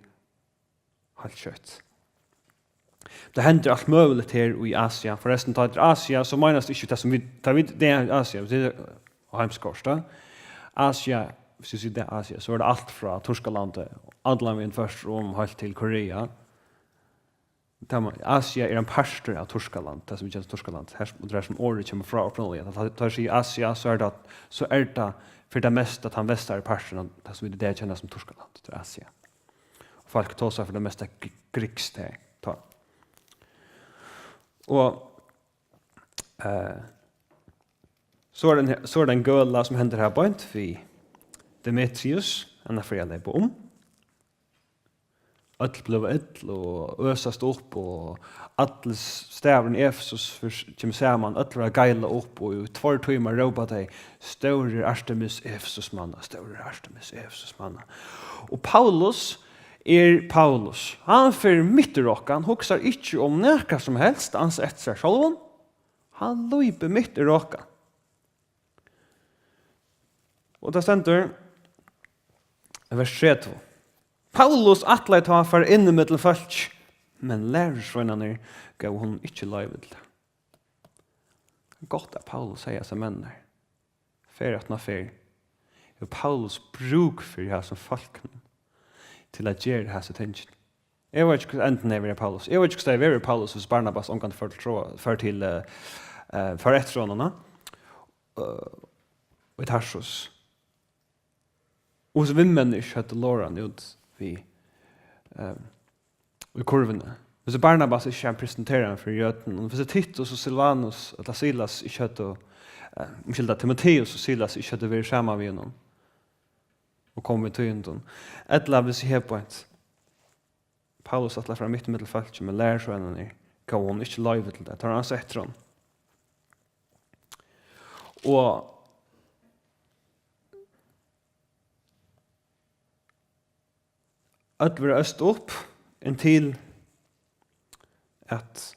heilt skjótt. Tað hendir alt møguligt her í Asia. Forrestin, tá tað er Asia, so meinast ikki tað, sum vit, tá vit, tað er Asia, vit eru á heimskorti. Asia, hvis vit siga tað Asia, so er tað alt frá Turkalandi, allan vegin tvørtur um heilt til Korea. Tað má, Asia er ein partur av Turkaland, tað sum vit kenna sum Turkaland. Her, og tað er sum orðið kemur frá upprunaliga. Tá, tá eg sigi Asia, so er tað, so er tað fyri tað mesta tann vestari parturin av tað, sum vit í dag kenna sum Turkaland. Tað er Asia. Og fólk tosa fyri tað mesta gr-, grikskt her, tá. Og, eh, so er tað ein, so er tað ein gøla, sum hendir her beint við Demetrius, hann er fyri at leypa um. Øll blíva ill og øsast upp, og allir s-, staðurin Efesus fyr-, kemur saman, øll verða geilað upp, og í tveir tímar rópa tey: "Stórir Artemis Efesusmanna, stórir Artemis Efesusmanna." Og Paulus er Paulus. Hann fer mitt í rokkan, hugsar ikki um nakað sum helst, ansa eftir sær sjálvum. Hann leypur mitt í rokkan. Og tað stendur í vers tretivu: "Paulus ætlaði tá at fara inn ímillum fólk, men lærisveinarnir góvu honum ikki loyvi til tað." Gott, at Paulus segði hesar menn her. Ferð aftan á ferð hevur Paulus brúk fyri hasum fólkunum til at gera hasi tingini. Eg veit ikki, hvussu endin hevði verið á Paulus. Eg veit ikki, hvussu tað hevði verið við Paulus, hvis Barnabas ongantíð fór til Tro-, fór til, eh, eh, fór eftir honum, eh, í Tarsus. Og hvussu vinmenninir ikki høvdu lorað hann út við, eh, í kurvini. Hvis Barnabas ikki hevði presenteraðan fyri jødum, og hvis Titus og Silvanus, ella Silas, ikki høvdu, eh, umskylda, Timoteus og Silas ikki høvdu verið saman við honum og komið við tíðindum. Ella hvis eg hevði beint Paulus ætlar at fara mitt ímillum fólkið, men lærisveinarnir góvu honum ikki loyvi til tað. Teir ansa eftir honum. Og øll verða øst upp, inntil at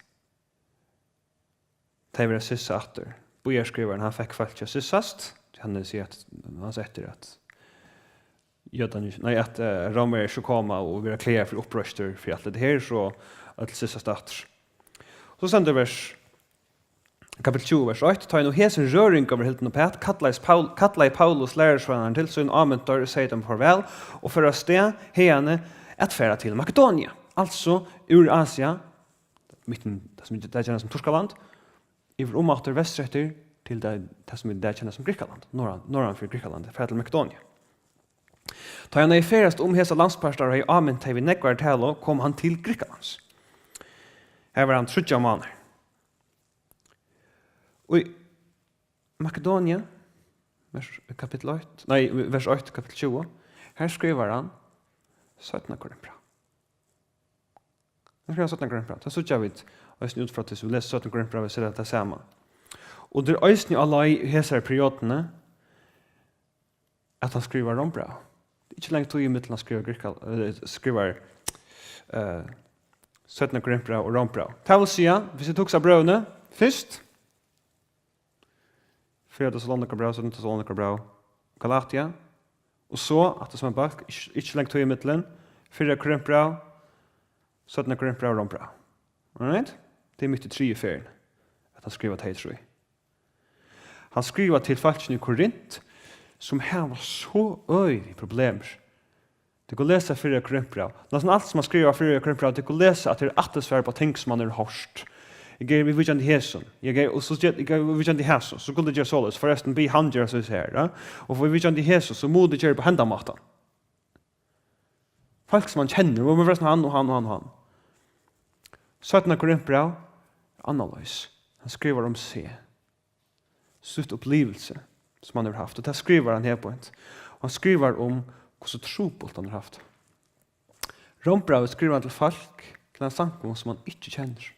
tey verða sissað aftur. Býarskrivarin, hann fekk fólkið at sissast, tí hann hevði sigið, at hann ansa eftir, at jødarnir, nei, at, eh, rómverjar ikki koma og vera klagar fyri uppreistur fyri alt hetta her, so øll sissast aftur. So stendur vers, kapitel tjúgu, vers eitt: "Tá ið nú hesin røringur var hildin uppat, kallaðist Paul-, kallaði Paulus lærisveinarnar til sín, ámyntar og segði teimum farvæl, og fór av stað haðani at fara til Makedonia." Altso, úr Asia, mitt í tað, sum vit í dag kenna sum Turkaland, yvir um aftur vestureftir til tað, tað, sum vit í dag kenna sum Grikkaland, norðan, norðan fyri Grikkaland, fara til Makedonia. Tá hann hevði ferðast um hesar landspartar og hevði ámint tey við nógvari talu, kom hann til Grikkalands. Har var hann tríggjar mánaðir. Og í Makedonia, vers, kapitel eitt, nei, vers eitt, kapitel tjúgu, har skrivar hann seinna Korinthbræv. Nú skal eg seinna Korinthbræv. Tað síggja vit eisini út frá tí, sum vit lesa seinna Korinthbræv, so er tað tað sama. Og tað er eisini á leið í hesari periodini, at hann skrivar Rómbræv. ikki langt tíð ímillum at skriva Grikka, eh, skrivar, eh, seinna Korintbræv og Rómbræv. Tað vil siga, viss vit hugsa brøvini fyrst, fyrra Tessalonikarbræv, seinna Tessalonikarbræv, Galatia, og so aftur sum ein bólk, ikki, ikki langt tíð ímillum, fyrra Korintbræv, seinna Korintbræv, Rómbræv. Alright? Tað er mitt í triðju ferðini, at hann skrivar tey trý. Hann skrivar til fólkini í Korint, sum hava so øgilig problemir. Tit kunnu lesa fyrra Korintbræv. Næstan alt, sum hann skrivar fyrra Korintbræv, tit kunnu lesa, at tað er aftursvar á ting, sum hann hevur hoyrt. Eg eri viðvíkjandi hesum. Eg eri, og so ger, eg eri viðvíkjandi hesum. So skuldi eg gera soleiðis. Forrestin, bið hann gera so her, ja? Og viðvíkjandi hesum, so mugu tit gera á hendan mátan. Fólk, sum hann kennir, og forrestin hann og hann og hann og hann. Seinna Korintbræv, annarleiðis. Hann skrivar um seg. Sítt upplivilsi, sum hann hevur havt. Og tað skrivar hann her beint. Og hann skrivar um, hvussu trupult hann hevur havt. Rómbrævið skrivar hann til fólk, til ein samkomu, sum hann ikki kennir.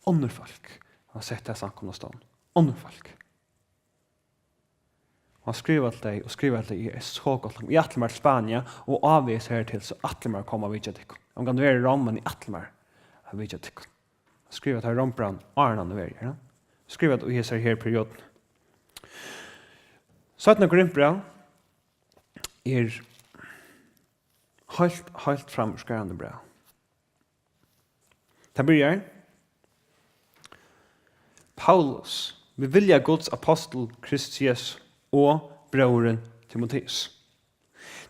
Onnur fólk hava sett ta samkomuna á stovn. Onnur fólk. Og hann skrivar til tey, og skrivar til tey, eg er so gott langt. Eg ætli mær til Spania, og ávegis her til, so ætli mær at koma og vitja tykkum. Eg kann vera í Rom, men eg ætli mær at vitja tykkum. Hann skrivar til Rómbrævið, áðrenn hann er verið, ja. Skrivar í hesar her periodini. Seinna Korintbræv er heilt, heilt framúrskarandi bræv. Tað byrjar: Paulus, við vilja Guds, apostul Krists Jesu, og bróðirin Timoteus.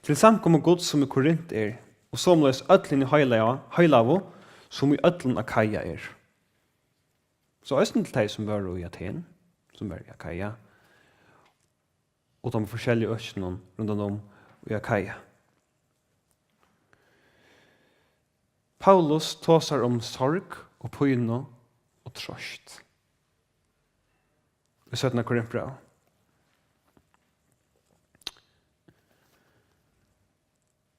Til samkomu Guds, sum í Korint er, og somuleiðis øll hini heilaga-, heilagu, sum í øllum Akaia er. So eisini til tey, sum vóru í Aten, sum vóru í Akaia, og teimum forskelligu økinum rundan um í Akaia. Paulus tosar um sorg og pínu og troyst í seinna Korintbrævi.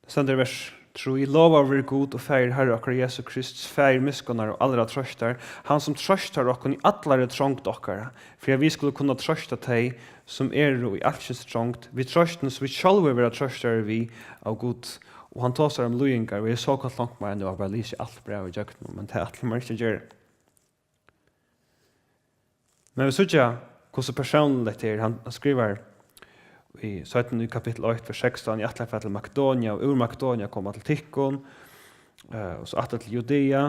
Tað stendur í vers trý: Lovaður veri Gud og Faðir Harra okkara Jesu Krists, Faðir miskunnar og allrar troystar, hann sum troystar okkum í allari trongd okkara, fyri at vit skulu kunna troysta tey, sum eru í alskyns trongd, við troystum, sum vit sjálvi verða troystaðir við av Gud. Og hann tosar um líðingar, og eg so gott langt mær nú at bara lesa alt brævið ígjøgnum, men tað ætli eg mær ikki at gera. Men vit síggja, hvussu persónligt tað er. Hann, hann skrivar í seinna, í kapittul eitt, vers sekstan: Eg ætlaði at fara til Makedonia, og úr Makedonia koma til tykkum, eh, og so aftur til Judea.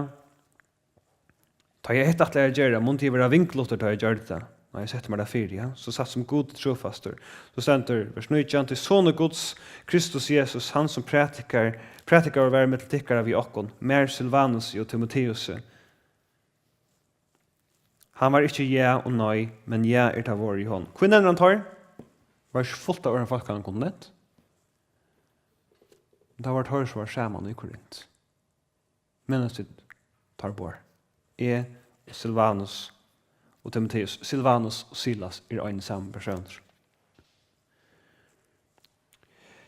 Tá eg hetta ætlaði at gera, mundi eg vera vingluttur, tá eg gjørdi tað. Nei, eg setti mær tað fyri, ja. So satt sum Gud er trúfastur. So stendur, vers nítjan: Tí sonur Guds, Kristus Jesus, hann sum prædikar, prædikaður var millum tykkara við okkum, mær, Silvanusi og Timoteusi. Hann var ikki ja og nei, men ja er tað vorðið í honum. Hví nevnir hann teir? Var ikki fult av øðrum fólki, hann kundi nevnt? Tað var teir, sum var saman í Korint. Minnast tit teir báðar? Eg og Silvanus og Timoteus. Silvanus og Silas eru ein og sami persónur.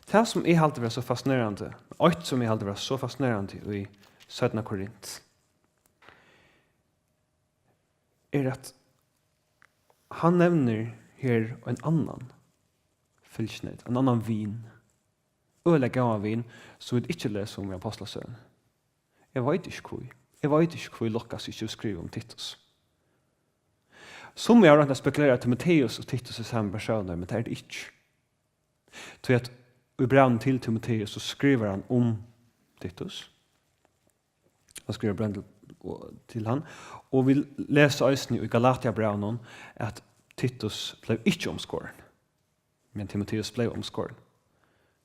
Tað, sum eg haldi vera so fascinerandi, eitt, sum eg haldi vera so fascinerandi í seinna Korint, er, at hann nevnir her ein annan fylgisneyt, ein annan vin, øgiliga góðan vin, sum vit ikki lesa um í Ápostlasøguni. Eg veit ikki hví. Eg veit ikki, hví Lukas ikki skrivar um Titus. Summi hava roynt at spekulera, at Timoteus og Titus er sami persónur, men tað er tað ikki. Tí at í brævinum til Timoteus, so skrivar hann um Titus. Hann skrivar bræv til, og, til hann. Og vit lesa eisini í Galatiabrævinum, at Titus bleiv ikki umskorin, men Timoteus bleiv umskorin.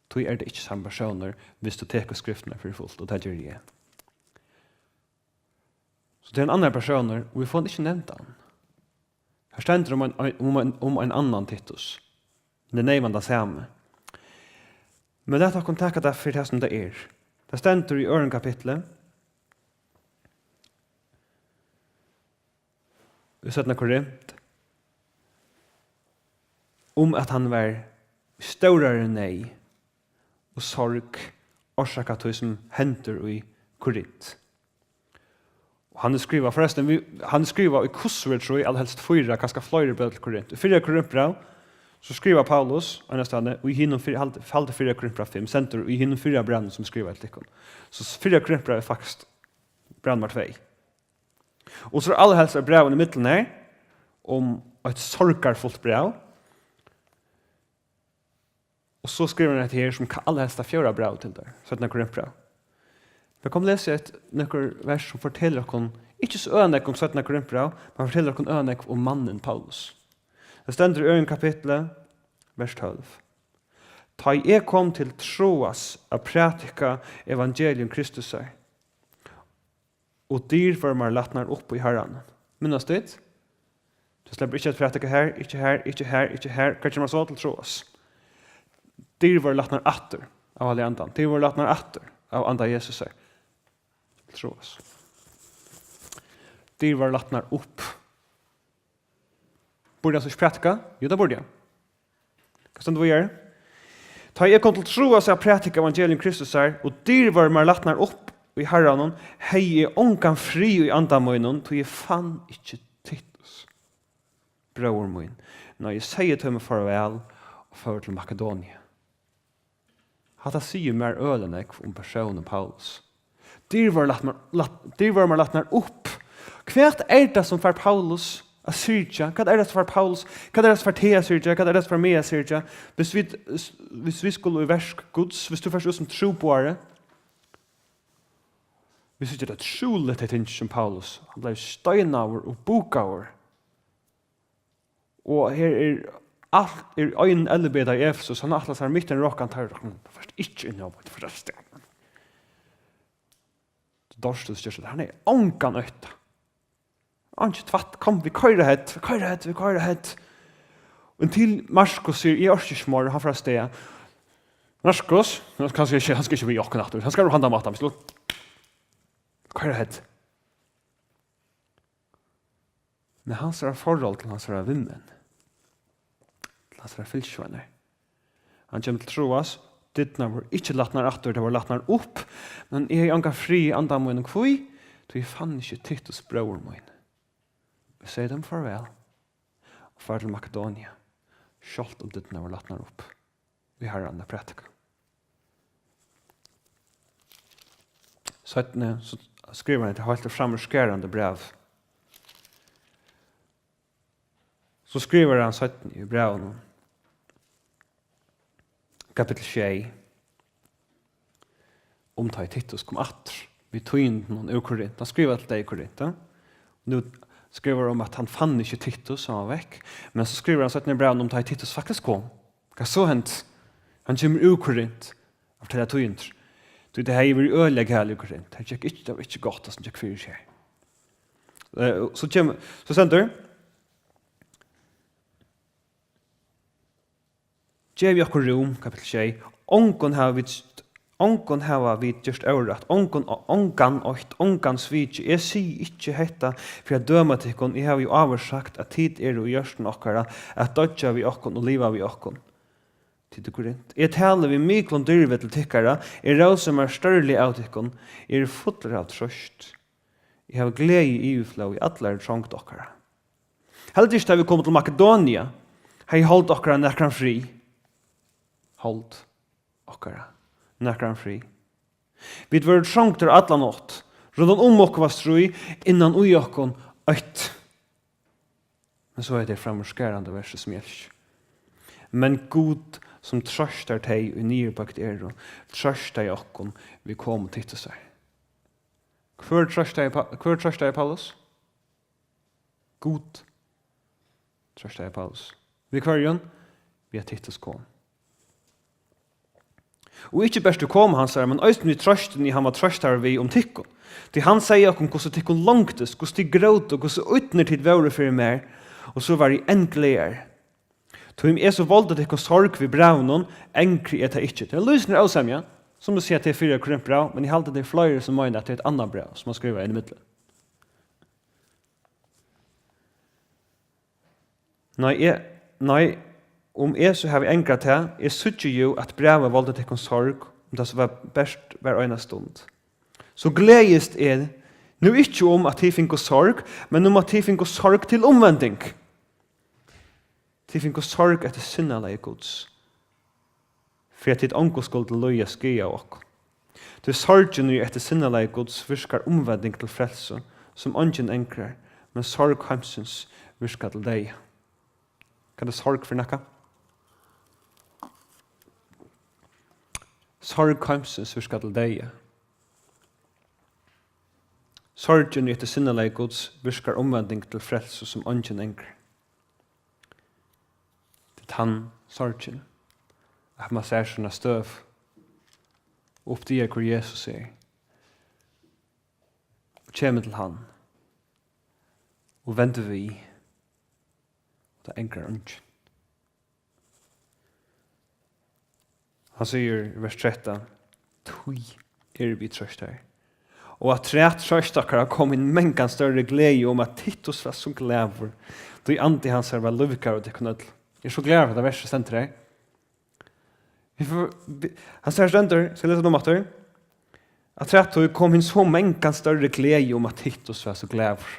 Tí er tað ikki sami persónur, viss tú tekur skriftirnar fyri fult, og tað geri eg. So tað er ein annar persónur, og vit fáa hann ikki nevndan. Her stendur um ein, um ein, um ein annan Titus. Men tað er neyvan tað sami. Men lat okkum taka tað fyri tað, sum tað er. Tað stendur í øðrum kapitli í seinna Korint, um at hann var í stórari neyð og sorg, orsakað tí, sum hendir í Korint. Og hann er skrivað, forrestin, vit, hann er skrivað í hvussu er, trý, ella helst fýra, kanska fleiri bræv til Korint. Í fyrra Korintbræv, So skrivar Paulus, einastaðni, í hinum fyri, haldi, haldi fyrra Korintbræv fimm, stendur í hinum fyrra brævinum, sum skrivar til tykkum. So s-, fyrra Korintbræv er faktiskt bræv nummar tvey. Og so er allarhelst eitt bræv í miðjuni her, um eitt sorgarfult bræv. Og so skrivar hann hetta her sum ka-, allarhelst tað fjórða bræv til teir, seinna Korintbræv. Men kom lesa eitt, nøkur vers sum fortelur okkum, ikki so øgiliga nógv um seinna Korintbræv, men fortelur okkum øgiliga nógv um mannin Paulus. Tað stendur í øðrum kapitli, vers tólv. Tá eg kom til Troas at prædika evangelium Kristusar, og dyr vóru mær latnar upp í Harranum. Minnast tit? Tú sleppur ikki at prædika her, ikki her, ikki her, ikki her. Hvat kemur so til Troas? Dyr vóru latnar aftur av Heilaga Andanum. Dyr vóru latnar aftur av Anda Jesusar. Troas. Dyr vóru latnar upp. Burdi hann so ikki prædika? Jú, tað burdi hann. Hvat stendur víðari? Tá eg kom til Troas at prædika evangelium Kristusar, og dyr vóru mær latnar upp í Harranum, hevði eg ongan frið í anda mínum, tí eg fann ikki Titus, bróður mín. Nei, eg segði teimum farvæl og fór til Makedoniu. Hatta sigur mær øgiliga nógv um persónin Paulus. Dyr vóru latnar, lat-, dyr vóru mær latnar upp. Hvat er tað sum fær Paulus at syrgja? Hvat er tað sum fær Paulus? Hvat er tað sum fær teg at syrgja? Hvat er tað sum fær meg at syrgja? Hvis vit, hvis vit skulu í verk Guds, hvis tú fert út sum trúboðari, vit síggja tað trúligt, tey tingini sum Paulus, hann bleiv steinaður og bukaður. Og her er alt, er ein ellibeita í Efesus, hann ætlar sær mitt í ein rokkan, teir rokna, tú fert ikki inn á, tú fert avstað. Dors, tú styrt, hann er ongan ótta. Einki tvætt, kom, vit koyra hett, vit koyra hett, vit koyra hett. Og til Markus sigur, eg orki ikki meir, og hann fer avstað. Markus, hann skal ikki, hann skal ikki við okkum aftur, hann skal handan mátan, vit skulu koyra hett. Men hansara forhold til hansara vinmenn, til hansara fylgisveinar. Hann kemur til Troas, dyrnar vóru ikki latnar aftur, tær vóru latnar upp, men eg hevði ongan frið í anda mínum. Hví? Tí eg fann ikki Titus, bróður mín. Eg segði teimum farvæl og fór til Makedoniu, sjálvt um dyrnar vóru latnar upp í Harranum at prædika. Seinni, so skrivar hann eitt heilt framúrskarandi bræv. So skrivar hann seinni í brævinum, kapittul sjey, um tá ið Titus kom aftur við tíðindunum úr Korint. Hann skrivar til tey í Korint, ja. Nú skrivar hann um, at hann fann ikki Titus, hann var vekk. Men so skrivar hann seinni í brævinum um tá ið Titus faktiskt kom. Hvat so hendi? Hann kemur úr Korint at fortelja tíðindir. Tí tað hevði verið øgiliga galið í Korint. Tað gekk ikki, tað var ikki gott, tað sum gekk fyri seg. Eh, so kemur, so stendur, Gevið okkum rúm, kapittul sjey. Ongum hava vit, ongum hava vit gjørt órætt, ongum, ongan oytt, ongan svikið. Eg sigi ikki hetta fyri at døma tykkum, eg havi jú áður sagt, at tit eru í hjørtum okkara, at doyggja við okkum og liva við okkum. Tit eru grint. Eg tali við miklum dirvi til tykkara, eg rósi mær stórliga av tykkum, eg eri fullur av trøst. Eg havi gleði í yvirflóð í allari trongd okkara. Heldur ikki, tá vit komu til Makedonia, hevði hold okkara nakran frið. Hold okkara nakran frið. Vit vóru trongdir alla nátt. Rundan um okkum var stríð, innan í okkum ótti. Men so er tað framúrskarandi versið, sum eg elski. Men Gud, sum trøstar tey, ið niðurbøgd eru, trøstaði okkum, vit komu til Titusar. Hvør trøstaði Pa-, hvør trøstaði Paulus? Gud trøstaði Paulus. Við hvørjum? Við at Titus kom. Og ikki bert við komu hansara, men eisini við trøstini, hann var trøstaður við um tykkum. Tí hann segði okkum, hvussu tykkum longdist, hvussu tit grótu, hvussu ídnir tit vóru fyri mær, og so var eg enn glaðari. Tí um eg so voldi tykkum sorg við brævinum, angri eg tað ikki. Tað er lýsandi ósemja, sum vit siga, tað er fyrra Korintbræv, men eg haldi, tað er fleiri, sum meina, at tað er eitt annað bræv, sum hann skrivar inn í millum. Nei, eg, nei, um eg so havi angrað tað, eg síggi jú, at brævið voldi tykkum sorg, um tað so var, bert var eina stund. So gleðist eg nú ikki um, at tit fingu sorg, men um, at tit fingu sorg til umvending. Tit fingu sorg eftir sinnalagi Guds, fyri at tit ongu skuldu líða skaða av okkum. Tí sorgin, ið er eftir sinnalagi Guds, virkar umvending til frelsu, sum eingin angrar, men sorg heimsins virkar til deyða. Hvat er sorg fyri nakað? Sorg heimsins virkar til deyða. Sorgin, ið er eftir sinnalagi Guds, virkar umvending til frelsu, sum eingin angrar. Tað er tann sorgin, at mann sær sína støðu og uppdagar, hvør Jesus er, og kemur til hann og vendir við, og tað angrar eingin. Hann sigur í vers trettan: "Tí eru vit troystaðir. Og afturat troyst okkara kom hin mangan størri gleði, um at Titus var so glaður, tí andi hansara var lívgóður tykkum øllum." Eg eri so glaður fyri hetta versið stendur her. Vit fáa, vit, hann sigur stendur, skal eg lesa tað umaftur? "Afturat tí kom hin so mangan størri gleði, um at Titus var so glaður."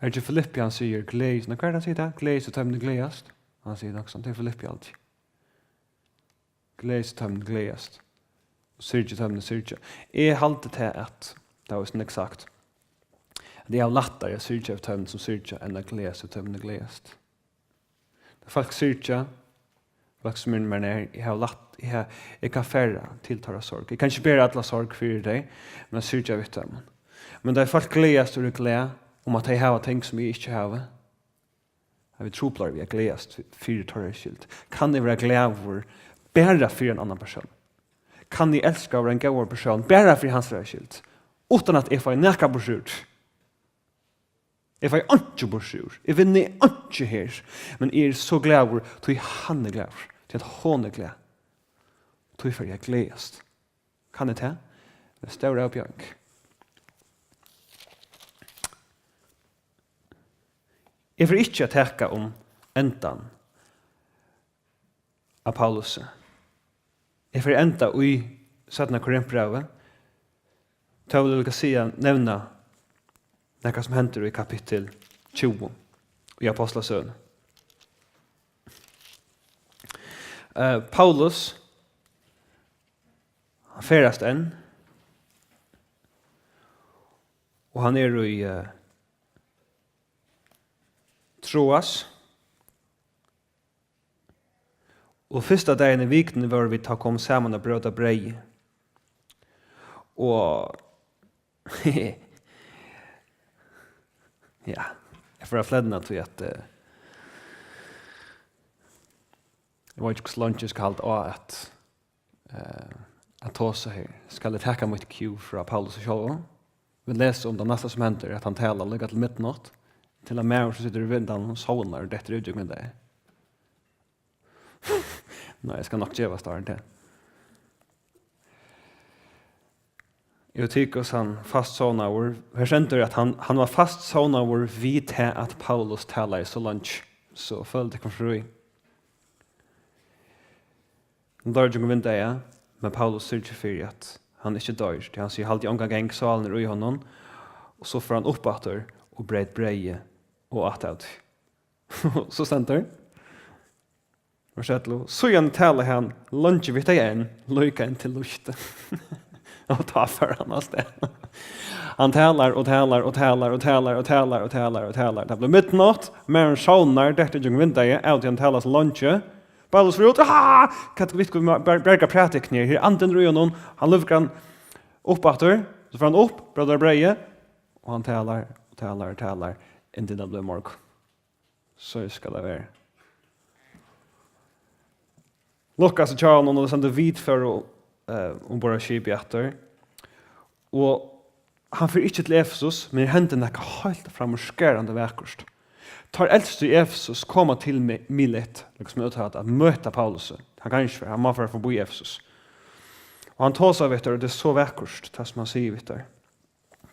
Er ikki Filippi, hann sigur: "Gleðist"? Nei, hvar er hann sigur tað? "Gleðist í teimum, ið gleðast." Hann sigur nokk samt, tað er Filippi altíð. "Gleðist í teimum, ið gleðast, og syrgið í teimum, ið syrgja." Eg haldi tað, at tað var so nógv sagt, at eg havi lættari at syrgja yvir teimum, sum syrgja, enn at gleðast yvir teimum, ið gleðast. Tá fólk syrgja, fólk sum eru mær nær, eg havi lætt, eg ha-, eg kann fara til teirra sorg. Eg kann ikki bera alla sorg fyri tey, men at syrgja við teimum. Men tá fólk gleðast, og eru glað um, at tey hava ting, sum eg ikki havi, havi eg trupulleikar við at gleðast fyri teirra skyld. Kann eg vera glaður bara fyri ein annan persón? Kann eg elska og vera ein góður persón bara fyri hansara skyld, uttan at eg fái nakað burturúr? Eg fái einki burturúr. Eg vinni einki her. Men eg eri so glaður, tí hann er glaður, tí at hon er glað. Tí fari eg at gleðast. Kann eg tað? Ein stór avbjóðing. Eg fari ikki at taka um endan av Paulusi. Eg fari enda í seinna Korintbrævi. Tá vil eg líka siga, nevna nakað, sum hendir í kapittul tjúgu í Ápostlasøguni. Eh, Paulus, hann ferðast enn, og hann er í, eh, Troas. Og fyrsta dagin í vikuni vóru vit tá komin saman at bróta breyðið. Og ja, eg fór at flenna, tí at, eh, eg veit ikki, hvussu leingi eg skal halda á at, eh, at tosa her. Skal eg taka mítt cue frá Paulusi sjálvum? Vit lesa um tað næsta, sum hendir, at hann talar líka til midnátt, til ein maður, sum situr í vindeyganum, sovnar og dettur út gjøgnum vindeygað. Nei, eg skal nokk gevast áðrenn tað. Eutykus, hann fastsovnaður. Her stendur, at hann, hann var fastsovnaður við tað, at Paulus talaði so leingi. So følið tykkum frí. Hann doyr gjøgnum vindeygað, men Paulus syrgir fyri, at hann ikki doyr. Tí hann sigur: "Haldið ongan gang, sálin er í honum." Og so fór hann upp aftur og breyt breyðið og át av tí. So stendur, vers ellivu: "Síðan talaði hann leingi við tey enn, líka inntil lýsti." Og tá fór hann avstað. Hann talar og talar og talar og talar og talar og talar og talar. Tað bleiv midnátt, maðurin sovnar, dettur gjøgnum vindeygað, av tí hann talar so leingi. Paulus fer út: "Ah, hvat vit kunnu ber-, berga prædikuni her. Her er andin í honum, hann lívgar hann upp aftur." So fer hann upp, brótar breyðið, og hann talar og talar og talar, inntil tað blívur morgun. So skal tað vera. Lukas er hjá honum, og tað stendur: "Vit fóru, eh, umborð á skipið aftur." Og hann fer ikki til Efesus, men her hendir nakað heilt framúrskarandi vakurt. Teir elstu í Efesus koma til Mi-, Milet, líka sum úttala, at møta Paulusi. Hann kann ikki fara, hann má fara forbi Efesus. Og hann tosar við teir, og tað er so vakurt, tað sum hann sigur við teir.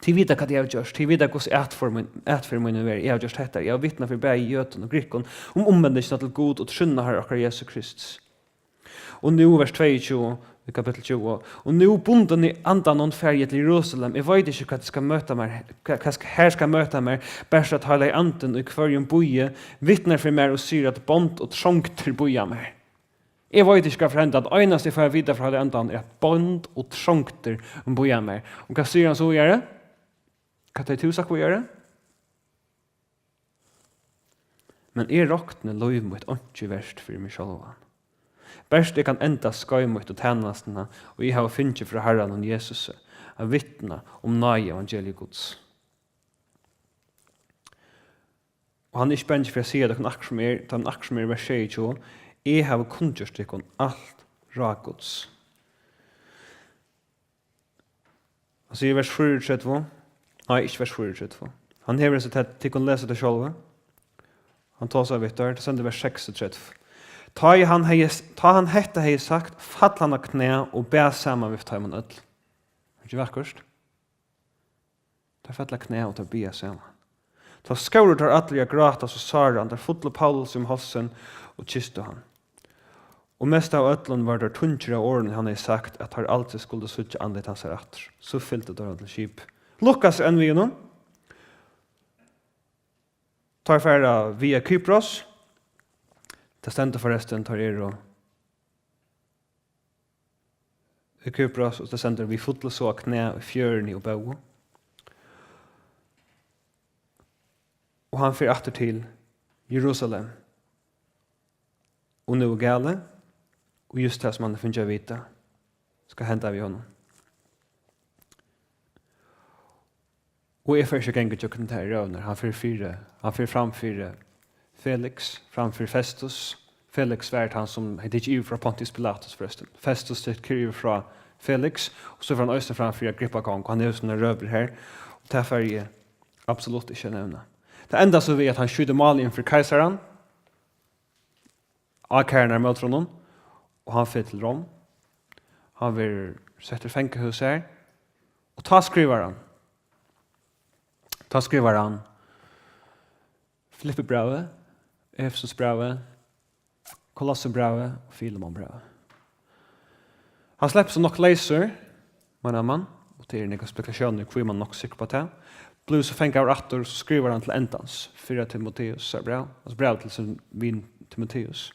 Tit vita, hvat eg havi gjørt. Tit vita, hvussu atferð mín, atferð mín hevur verið. Eg havi gjørt hetta. Eg havi vitnað fyri bæði jødum og grikkum um umvendingina til Gud og trúnna Harra okkara Jesu Krists. Og nú, vers tveyogtjúgu, Í kapittul tjúgu: "Og nú, bundin í Andanum, fari eg til Jerusalem. Eg veit ikki, hvat skal møta mær, hvat, hvat skal, har skal møta mær, bert at Heilagi Andin í hvørjum býi vitnar fyri mær og sigur, at bond og trongdir bíða mær." Eg veit ikki, hvat fer at henda. Tað einasta, eg fái at vita frá Heilaga Andanum, er, at bond og trongdir bíða mær. Og hvat sigur hann so víðari? Hvat hevði tú sagt víðari? "Men eg rokni lív mítt einki vert fyri meg sjálvan. Bert eg kann enda skeið mítt og tænastuna, og eg havi fingið frá Harranum Jesusi, at vitna um náðievangeliið Guds." Og hann er ikki bangin fyri at siga tykkum akkurát sum er, tá hann akkurát sum er í vers sjeyogtjúgu: "Eg havi kunngjørt tykkum alt ráð Guds." Hann sigur í vers fýraogtretivu, nei, ikki vers fýraogtretivu. Hann hevur hesi tað, tit kunnu lesa tað sjálvi. Hann tosar við teir, tað stendur í vers seksogtretivu. Tá ið hann hevði, tá hann hetta hevði sagt, fall hann á knæ og bað saman við teimum øll. Er ikki vakkurt? Teir falla á knæ og teir biðja saman. Tá skóru teir allir í at gráta so sáran, teir fullu Paulus um hálsin og kystu hann. Og mest av øllum vóru teir tungir av orðunum, hann hevði sagt, at teir aldri skuldu síggja andlit hansara aftur. So fylgdu teir honum til skipið. Lukas er enn við honum. Teir fara via Kypros. Tað stendur forrestin, teir eru í Kypros, og tað stendur, vit fullu so á knæ í fjøruni og bóðu. Og hann fer aftur til Jerusalem. Og nú er galið, og júst tað, sum hann hevur fingið at vita, skal henda við honum. Og eg fari ikki at ganga ígjøgnum tær røðurnar. Hann fer fyri, hann fer fram fyri Felix, fram fyri Festus. Felix var tann, sum hevði tikið yvir frá Pontius Pilatus, forrestin. Festus tekur yvir frá Felix, og so fer hann eisini fram fyri Agrippa kong, og hann hevur sínar røður her. Og tað fari eg absolutt ikki at nevna. Tað endar so við, at hann skjýtur málið inn fyri keisaran, ákærurnar móti honum, og hann fer til Rom. Hann verður settur í fangahús har, og tá skrivar hann, tá skrivar hann Filippibrævið, Efesusbrævið, Kolossebrævið og Filemonbrævið. Hann sleppur so nokk leysur, meinar mann, og tað eru nakrar spekulatiónir, hví mann nokk sigur upp á tað. Blívur so fangaður aftur, so skrivar hann til endans fyrra Timoteusar bræv, altso bræv til sín vin Timoteus.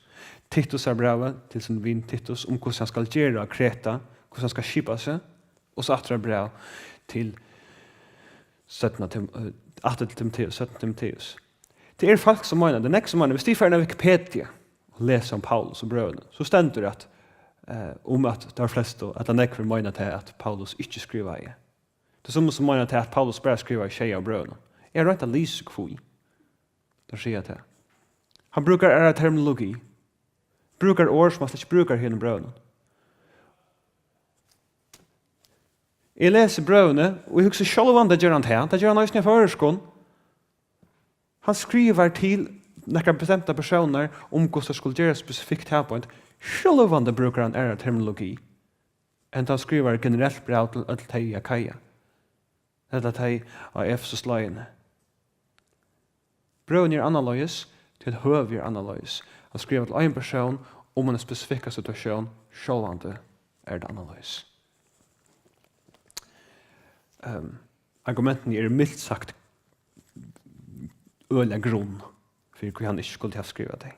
Titusar brævið til sín vin Titus, um hvussu hann skal gera á Kreta, hvussu hann skal skipa seg, og so aftur eitt bræv til seinna Tim-, eh, aftur til Timoteus, seinna Timoteus. Tað eru fólk, sum meina, tað er nógv, sum meina, viss tit fara inn á Wikipedia og lesa um Paulus og brøvini, so stendur at, eh, um at teir flestu, at tað nógvir meina tað, at Paulus ikki skrivaði. Tað er sum, sum meina tað, at Paulus bara skrivaði sjey av brøvunum. Eg havi roynt at lesa hví teir siga tað. Hann brúkar aðra terminologi. Brúkar orð, sum hann slett ikki brúkar í hinum brøvunum. Eg lesi brøvini, og eg hugsi, sjálvandi ger hann tað. Tað ger hann eisini á føroyskum. Hann skrivar til nakrar bestemtar persónar um, hvussu tað skuldi gerast spesifikt her beint. Sjálvandi brúkar hann aðra terminologi, enn tá hann skrivar generelt bræv til øll tey í Akaia, ella tey á Efesusleiðini. Brøvini eru annarleiðis, tí at høvið er annarleiðis. At skriva til ein persón um eina spesifikka situatión, sjálvandi er tað annarleiðis. Ehm, argumentini eru mildt sagt øgiliga grunn fyri, hví hann ikki skuldi havt skrivað tey.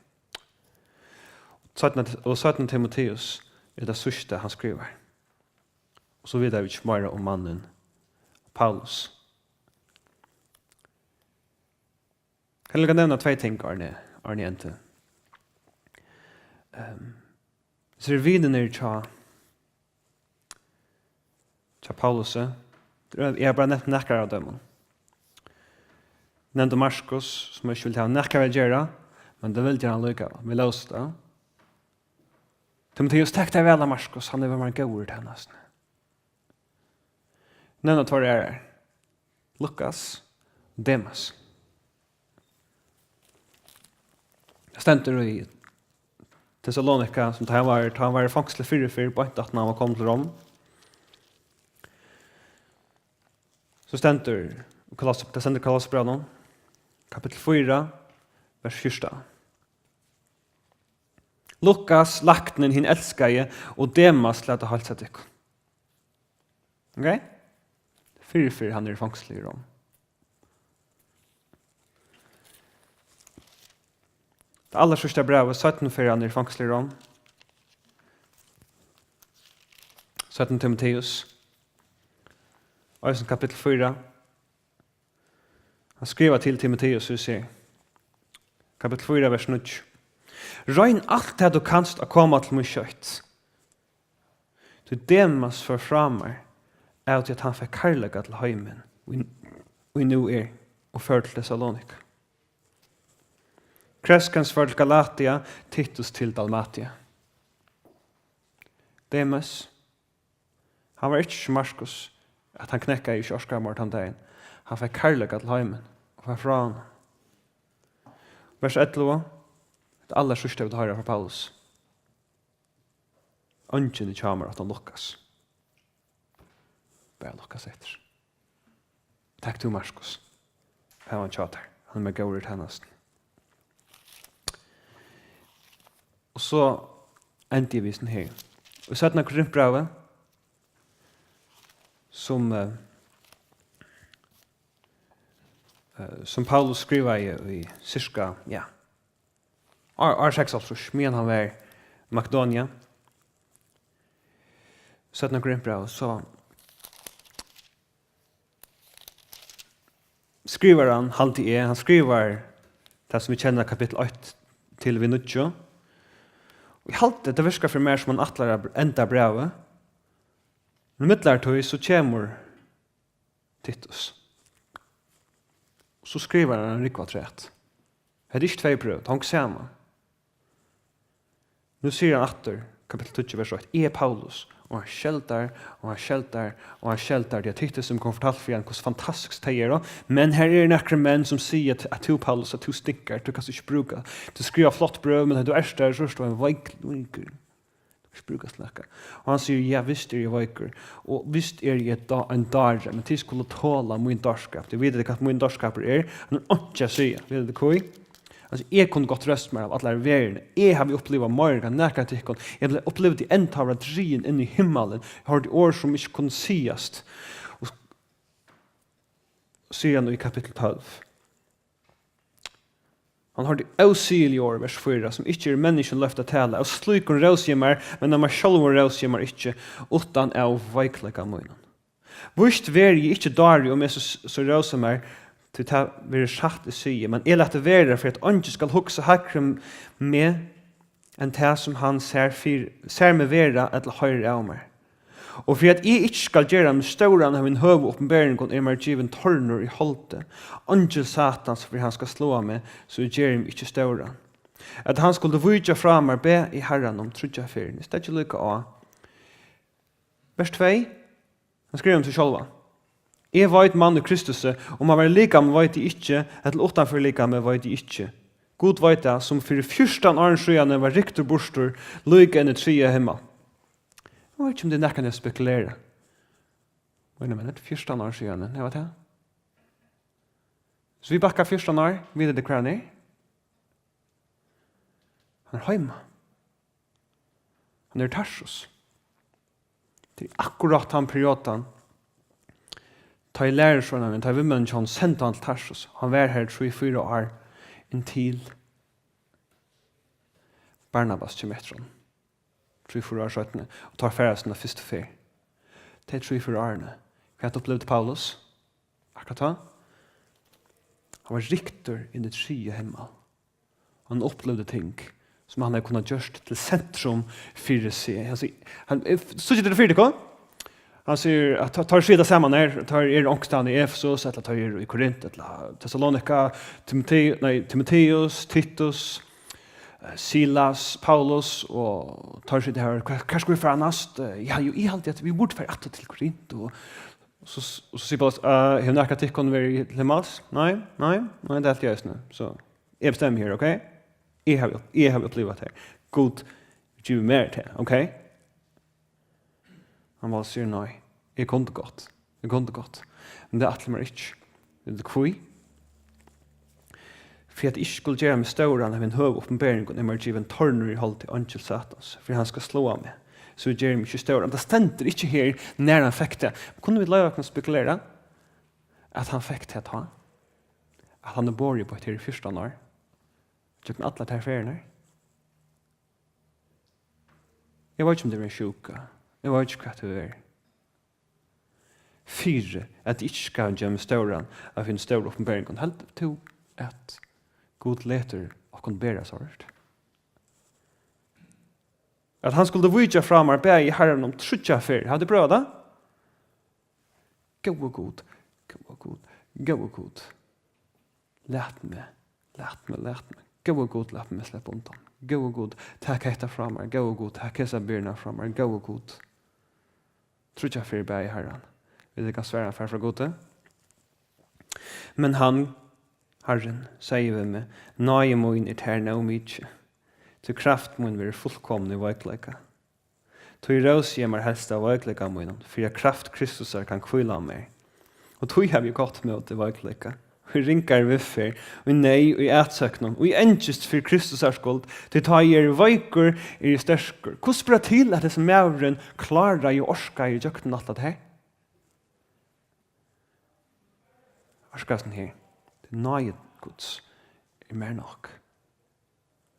Seinna, og seinna Timoteus er tað síðsta, hann skrivar. Og so vita vit ikki meira um mannin Paulus. Eg vil nevna tvey ting, áðrenn eg, áðrenn eg endi. Ehm, so eru vinirnir hjá, hjá Paulusi. Eg havi bara nevnt nakrar av teimum. Nevndi Markus, sum eg ikki vildi hava nakað við at gera, men tað vildi hann allíkavæl. Vit lósu tað. Timoteus, tak tær væl av Markus, hann hevur verið mær góður í tænastuni. Nevna tveir aðrar. Lukas og Demas. Tað stendur í Tessalonika, sum tá hann var, tá hann var í fongsli fyrr, fyrr, beint aftan hann var komin til Rom. So stendur, Koloss-, tað stendur í Kolossebrævinum, kapittul fýra, vers fjúrtan. Lukas, læknin, hin elskaði, og Demas lata heilsa tykkum. Ok? Fyrr, fyrr hann er í fongsli í Rom. Tað allarsíðsta brævið, seinnu ferð hann er í fongsli í Rom. Seinna Timoteus. Eisini kapittul fýra. Hann skrivar til Timoteus, sum sigur, kapittul fýra, vers níggju: Royn alt tað, tú kanst, at koma til mín skjótt. Tí Demas fór frá mær, av tí at hann fekk kærleika til heimin, ið, ið nú er, og fór til Tessalonika. Kreskens fór til Galatia, Titus til Dalmatia. Demas, hann var ikki sum Markus, at hann knekkaði ikki orkar meir tann dagin. Hann fekk kærleika til heimin og fór frá honum. Vers ellivu, tað allarsíðsta, vit hoyra frá Paulus: Eingin er hjá mær uttan Lukas. Bara Lukas eftir. Tak tú, Markus. Hav hann hjá tær. Hann er mær góður í tænastuni. Og so endi eg við hesum her. Í seinna Korintbrævi, sum, eh, eh, sum Paulus skrivaði í sirka, ja, ár, ár seksoghálvtrýss, meðan hann var í Makedonia. Seinna Korintbræv, so skrivar hann, haldi eg, hann skrivar tað, sum vit kenna, kapittul eitt til við níggju. Og eg haldi, tað virkar fyri mær, sum hann ætlar at enda brævið. Men millartíð, so kemur Titus. So skrivar hann ein rúgvu afturat. Hetta er ikki tvey brøv, tað hongur saman. Nú sigur hann aftur, kapittul tíggju, vers eitt: Eg, Paulus, og hann skeldar, og hann skeldar, og hann skeldar, tí at Titus, sum kom, fortaldi fyri hann, hvussu fantastiskt tey eru. Men her eru nakrir menn, sum siga, at, at tú, Paulus, at tú stinkar, tú kanst ikki brúka, tú skrivar flott brøv, men tá tú ert har, so ert tú ein veik-, veikur. Tú kanst brúka til nakað. Og hann sigur: Ja, vist eri eg veikur, og vist eri eg dá-, ein dári, men tit skulu tola mín dárskap. Tit vita, hvat mín dárskapur er, hann er einki at siga. Vita tit hví? Altso, eg kundi gott røst mær av allari verðini. Eg havi upplivað meira enn nakar av tykkum. Eg upplivdi enn tá eg var drigin inn í himmalin. Eg hoyrdi orð, sum ikki kunnu sigast. Og sigur hann í kapittul tólv. Hann hoyrdi ósigilig orð, vers fýra, sum ikki er menniskjum loyvt at tala. Av slíkum rósi eg mær, men av mær sjálvum rósi eg mær ikki, uttan av veikleika mínum. Víst verði eg ikki dári, um eg so, so rósi mær, tí tað verður satt, eg sigi, men eg lati vera, fyri at eingin skal hugsa hægri um meg enn tað, sum hann sær fyri, sær meg vera ella hoyrir av mær. Og fyri at eg ikki skal gera meg stóran av mínum høgu opinberingum, er mær givin tornur í holdið, eingil Satans, fyri hann skal sláa meg, so eg geri meg ikki stóran. At hann skuldi víkja frá mær, bað eg Harran um tríggjar ferðir. Eg støðgi líka á. Vers tvey. Hann skrivar um seg sjálvan. Eg veit mann í Kristusi, um hann var í likami, veit eg ikki, ella uttanfyri likami, veit eg ikki. Gud veit tað, sum fyri fjúrtan árum síðani var ryktur burtur, líka inn í triðja himmal. Eg veit ikki, um tað er nakað at spekulera. Vent eitt minuttur, fjúrtan ár síðani, nær var tað? So vit bakka fjúrtan ár, vita tit, hvar hann er? Hann er heima. Hann er í Tarsus. Tað er akkurát tann periodan, tá ið lærisveinarnir, tá ið vinmenninir hjá honum sendu hann til Tarsus. Hann var har í trý, fýra ár, inntil Barnabas kemur eftir honum. Trý, fýra ár seinni, og teir ferðast sína fyrstu ferð. Tey trý, fýra árini, hvat upplivdi Paulus? Akkurát tá. Hann var ryktur inn í triðja himmal. Hann upplivdi ting, sum hann hevði kunnað gjørt til sentrum fyri seg. Altso, hann, eh, síggja tit tað fyri tykkum? Hann sigur, at tá, tá teir sita saman her, teir eru onkustaðni í Efesus, ella teir eru í Korint, ella Tessalonika, Timoteu-, nei, Timoteus, Titus, eh, Silas, Paulus, og teir sita her, hvar, hvar skulu vit fara næst? Eh, ja, jú, eg haldi, at vit burdu farið aftur til Korint, og so, og so sigur Paulus, eh, hevur nakar av tykkum verið til himmals? Nei, nei, nei, tað helt eg eisini. So, eg bestemmi her, ok? Eg havi, eg havi upplivað tað her. Gud, giv mær tað, ok? Hann bara sigur: Nei, eg kundi gott. Eg kundi gott. Men tað ætli eg mær ikki. Veit tú hví? Fyri at eg ikki skuldi gera meg stóran av hinum høgu opinberingum, er mær givin tornur í holdið, eingil Satans, fyri hann skal sláa meg, so eg geri meg ikki stóran. Tað stendur ikki her, nær hann fekk tað. Men kunnu vit loyva okkum at spekulera, at hann fekk tað tá? At hann er borið upp á hetta her í fjúrtan ár? Gjøgnum allar tær ferðirnar? Eg veit ikki, um tað er ein sjúka. Eg veit ikki, hvat tað er. Fyri at eg ikki skal gera meg stóran av hinum stóru opinberingum, heldur tú, at Gud letur okkum bera sovorðið? At hann skuldi víkja frá mær, bað eg Harran um tríggjar ferðir. Hava tit prøvað tað? Góði Gud, góði Gud, góði Gud. Lat meg, lat meg, lat meg. Góði Gud, lat meg sleppa undan. Góði Gud, tak hetta frá mær. Góði Gud, tak hesa byrðuna frá mær. Góði Gud. Tríggjar ferðir bað eg Harran. Veit tit, hvat svarið hann fær frá Gudi? Men hann, Harrin, segði við meg: Náði mín er tær nóg mikil, tí kraft mín verður fullkomin í veikleika. Tí rósi eg mær helst av veikleika mínum, fyri at kraft Kristusar kann hvíla á mær. Og tí havi eg gott mót í veikleika, í ringari viðferð, í neyð, í atsóknum, í angist fyri Kristusar skuld, tí tá eg eri veikur, eri eg sterkur. Hvussu ber til, at hesin maðurin kláraði og orkaði ígjøgnum alt tað her? Orkaði hann her? Tað er náði Guds er mær nokk.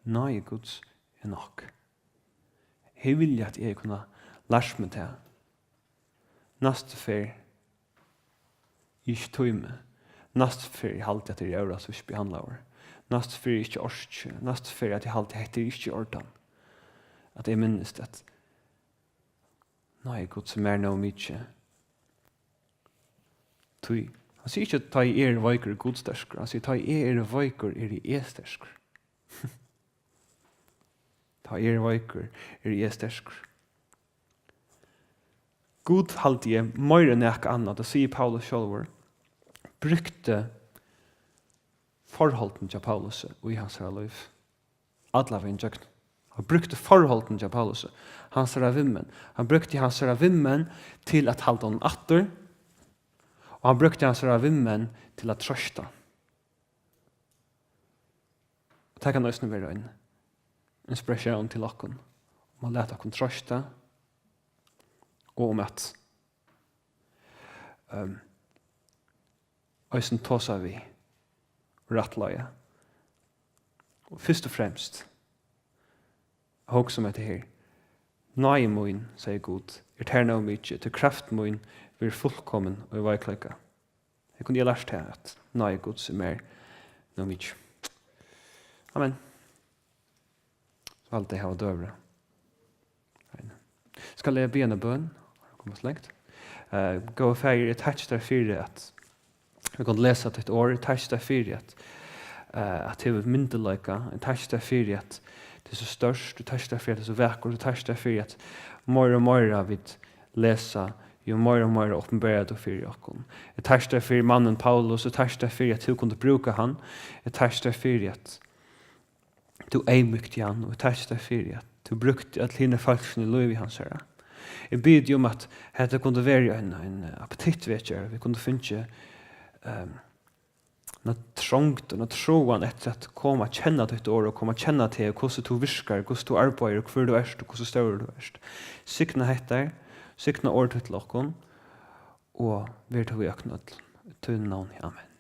Náði Guds er nokk. Eg vilji, at eg kundi lært meg tað. Næstu ferð eg ikki tími. Næstu ferð eg haldi, at eg eri órættvíst behandlaður. Næstu ferð eg ikki orki. Næstu ferð, at eg haldi, at hetta er ikki í ordan. At eg minnist, at náði Guds er mær nóg mikil. Tí, hann sigur ikki, at tá eg eri veikur, er Gud sterkur. Hann sigur, tá eg eri veikur, eri eg sterkur. Tá eg eri veikur, eri eg sterkur. Gud, haldi eg, meira enn nakað annað, tað sigur Paulus sjálvur, brúkti forholdini hjá Paulusi í hansara lív. Allan vegin gjøgnum. Hann brúkti forholdini hjá Paulusi, hansara vinmenn. Hann brúkti hansara vinmenn til at halda honum aftur, og hann brúkti hansara vinmenn til at troysta. Og tað kann eisini vera ein inspiratión til okkum, um at lata okkum troysta, og um at, ehm, eisini tosa við, rættleiða. Og fyrst og fremst, hugsa um hetta her. Náði mín, segði Gud, er tær nóg mikil, tí kraft mín verður fullkomin í veikleika. Eg kundi lært tað, at náði Guds er mær nóg mikil. Amen. So haldi eg hava døgurða. Skal eg biðja eina bøn? Koma so langt. Eh, góði Faðir, eg takki tær fyri, at vit kunnu lesa títt orð. Eg takki tær fyri, at, eh, at tú hevur myndugleika. Eg takki tær fyri, at tað er so stórt. Eg takki tær fyri, at tað er so vakurt. Eg takki tær fyri, at meira og meira vit lesa, jú meira og meira opinberar tú fyri okkum. Eg takki tær fyri mannin Paulus. Eg takki tær fyri, at tú kundi brúka hann. Eg takki tær fyri, at tú eyðmýkti hann, og eg takki tær fyri, at tú brúkti øll hini fólkini í lívi hansara. Eg biði teg um, at hetta kundi verið ein, ein appetittvekjari, vit kundu fingið, ehm, eina trongd og eina tráan eftir at koma at kenna títt orð og koma at kenna teg, og hvussu tú virkar, hvussu tú arbeiðir, og hvør tú ert, og hvussu stórur tú ert. Signa hetta, signa orð títt til okkum, og ver tú við okkum øll. Í tínum navni, amen.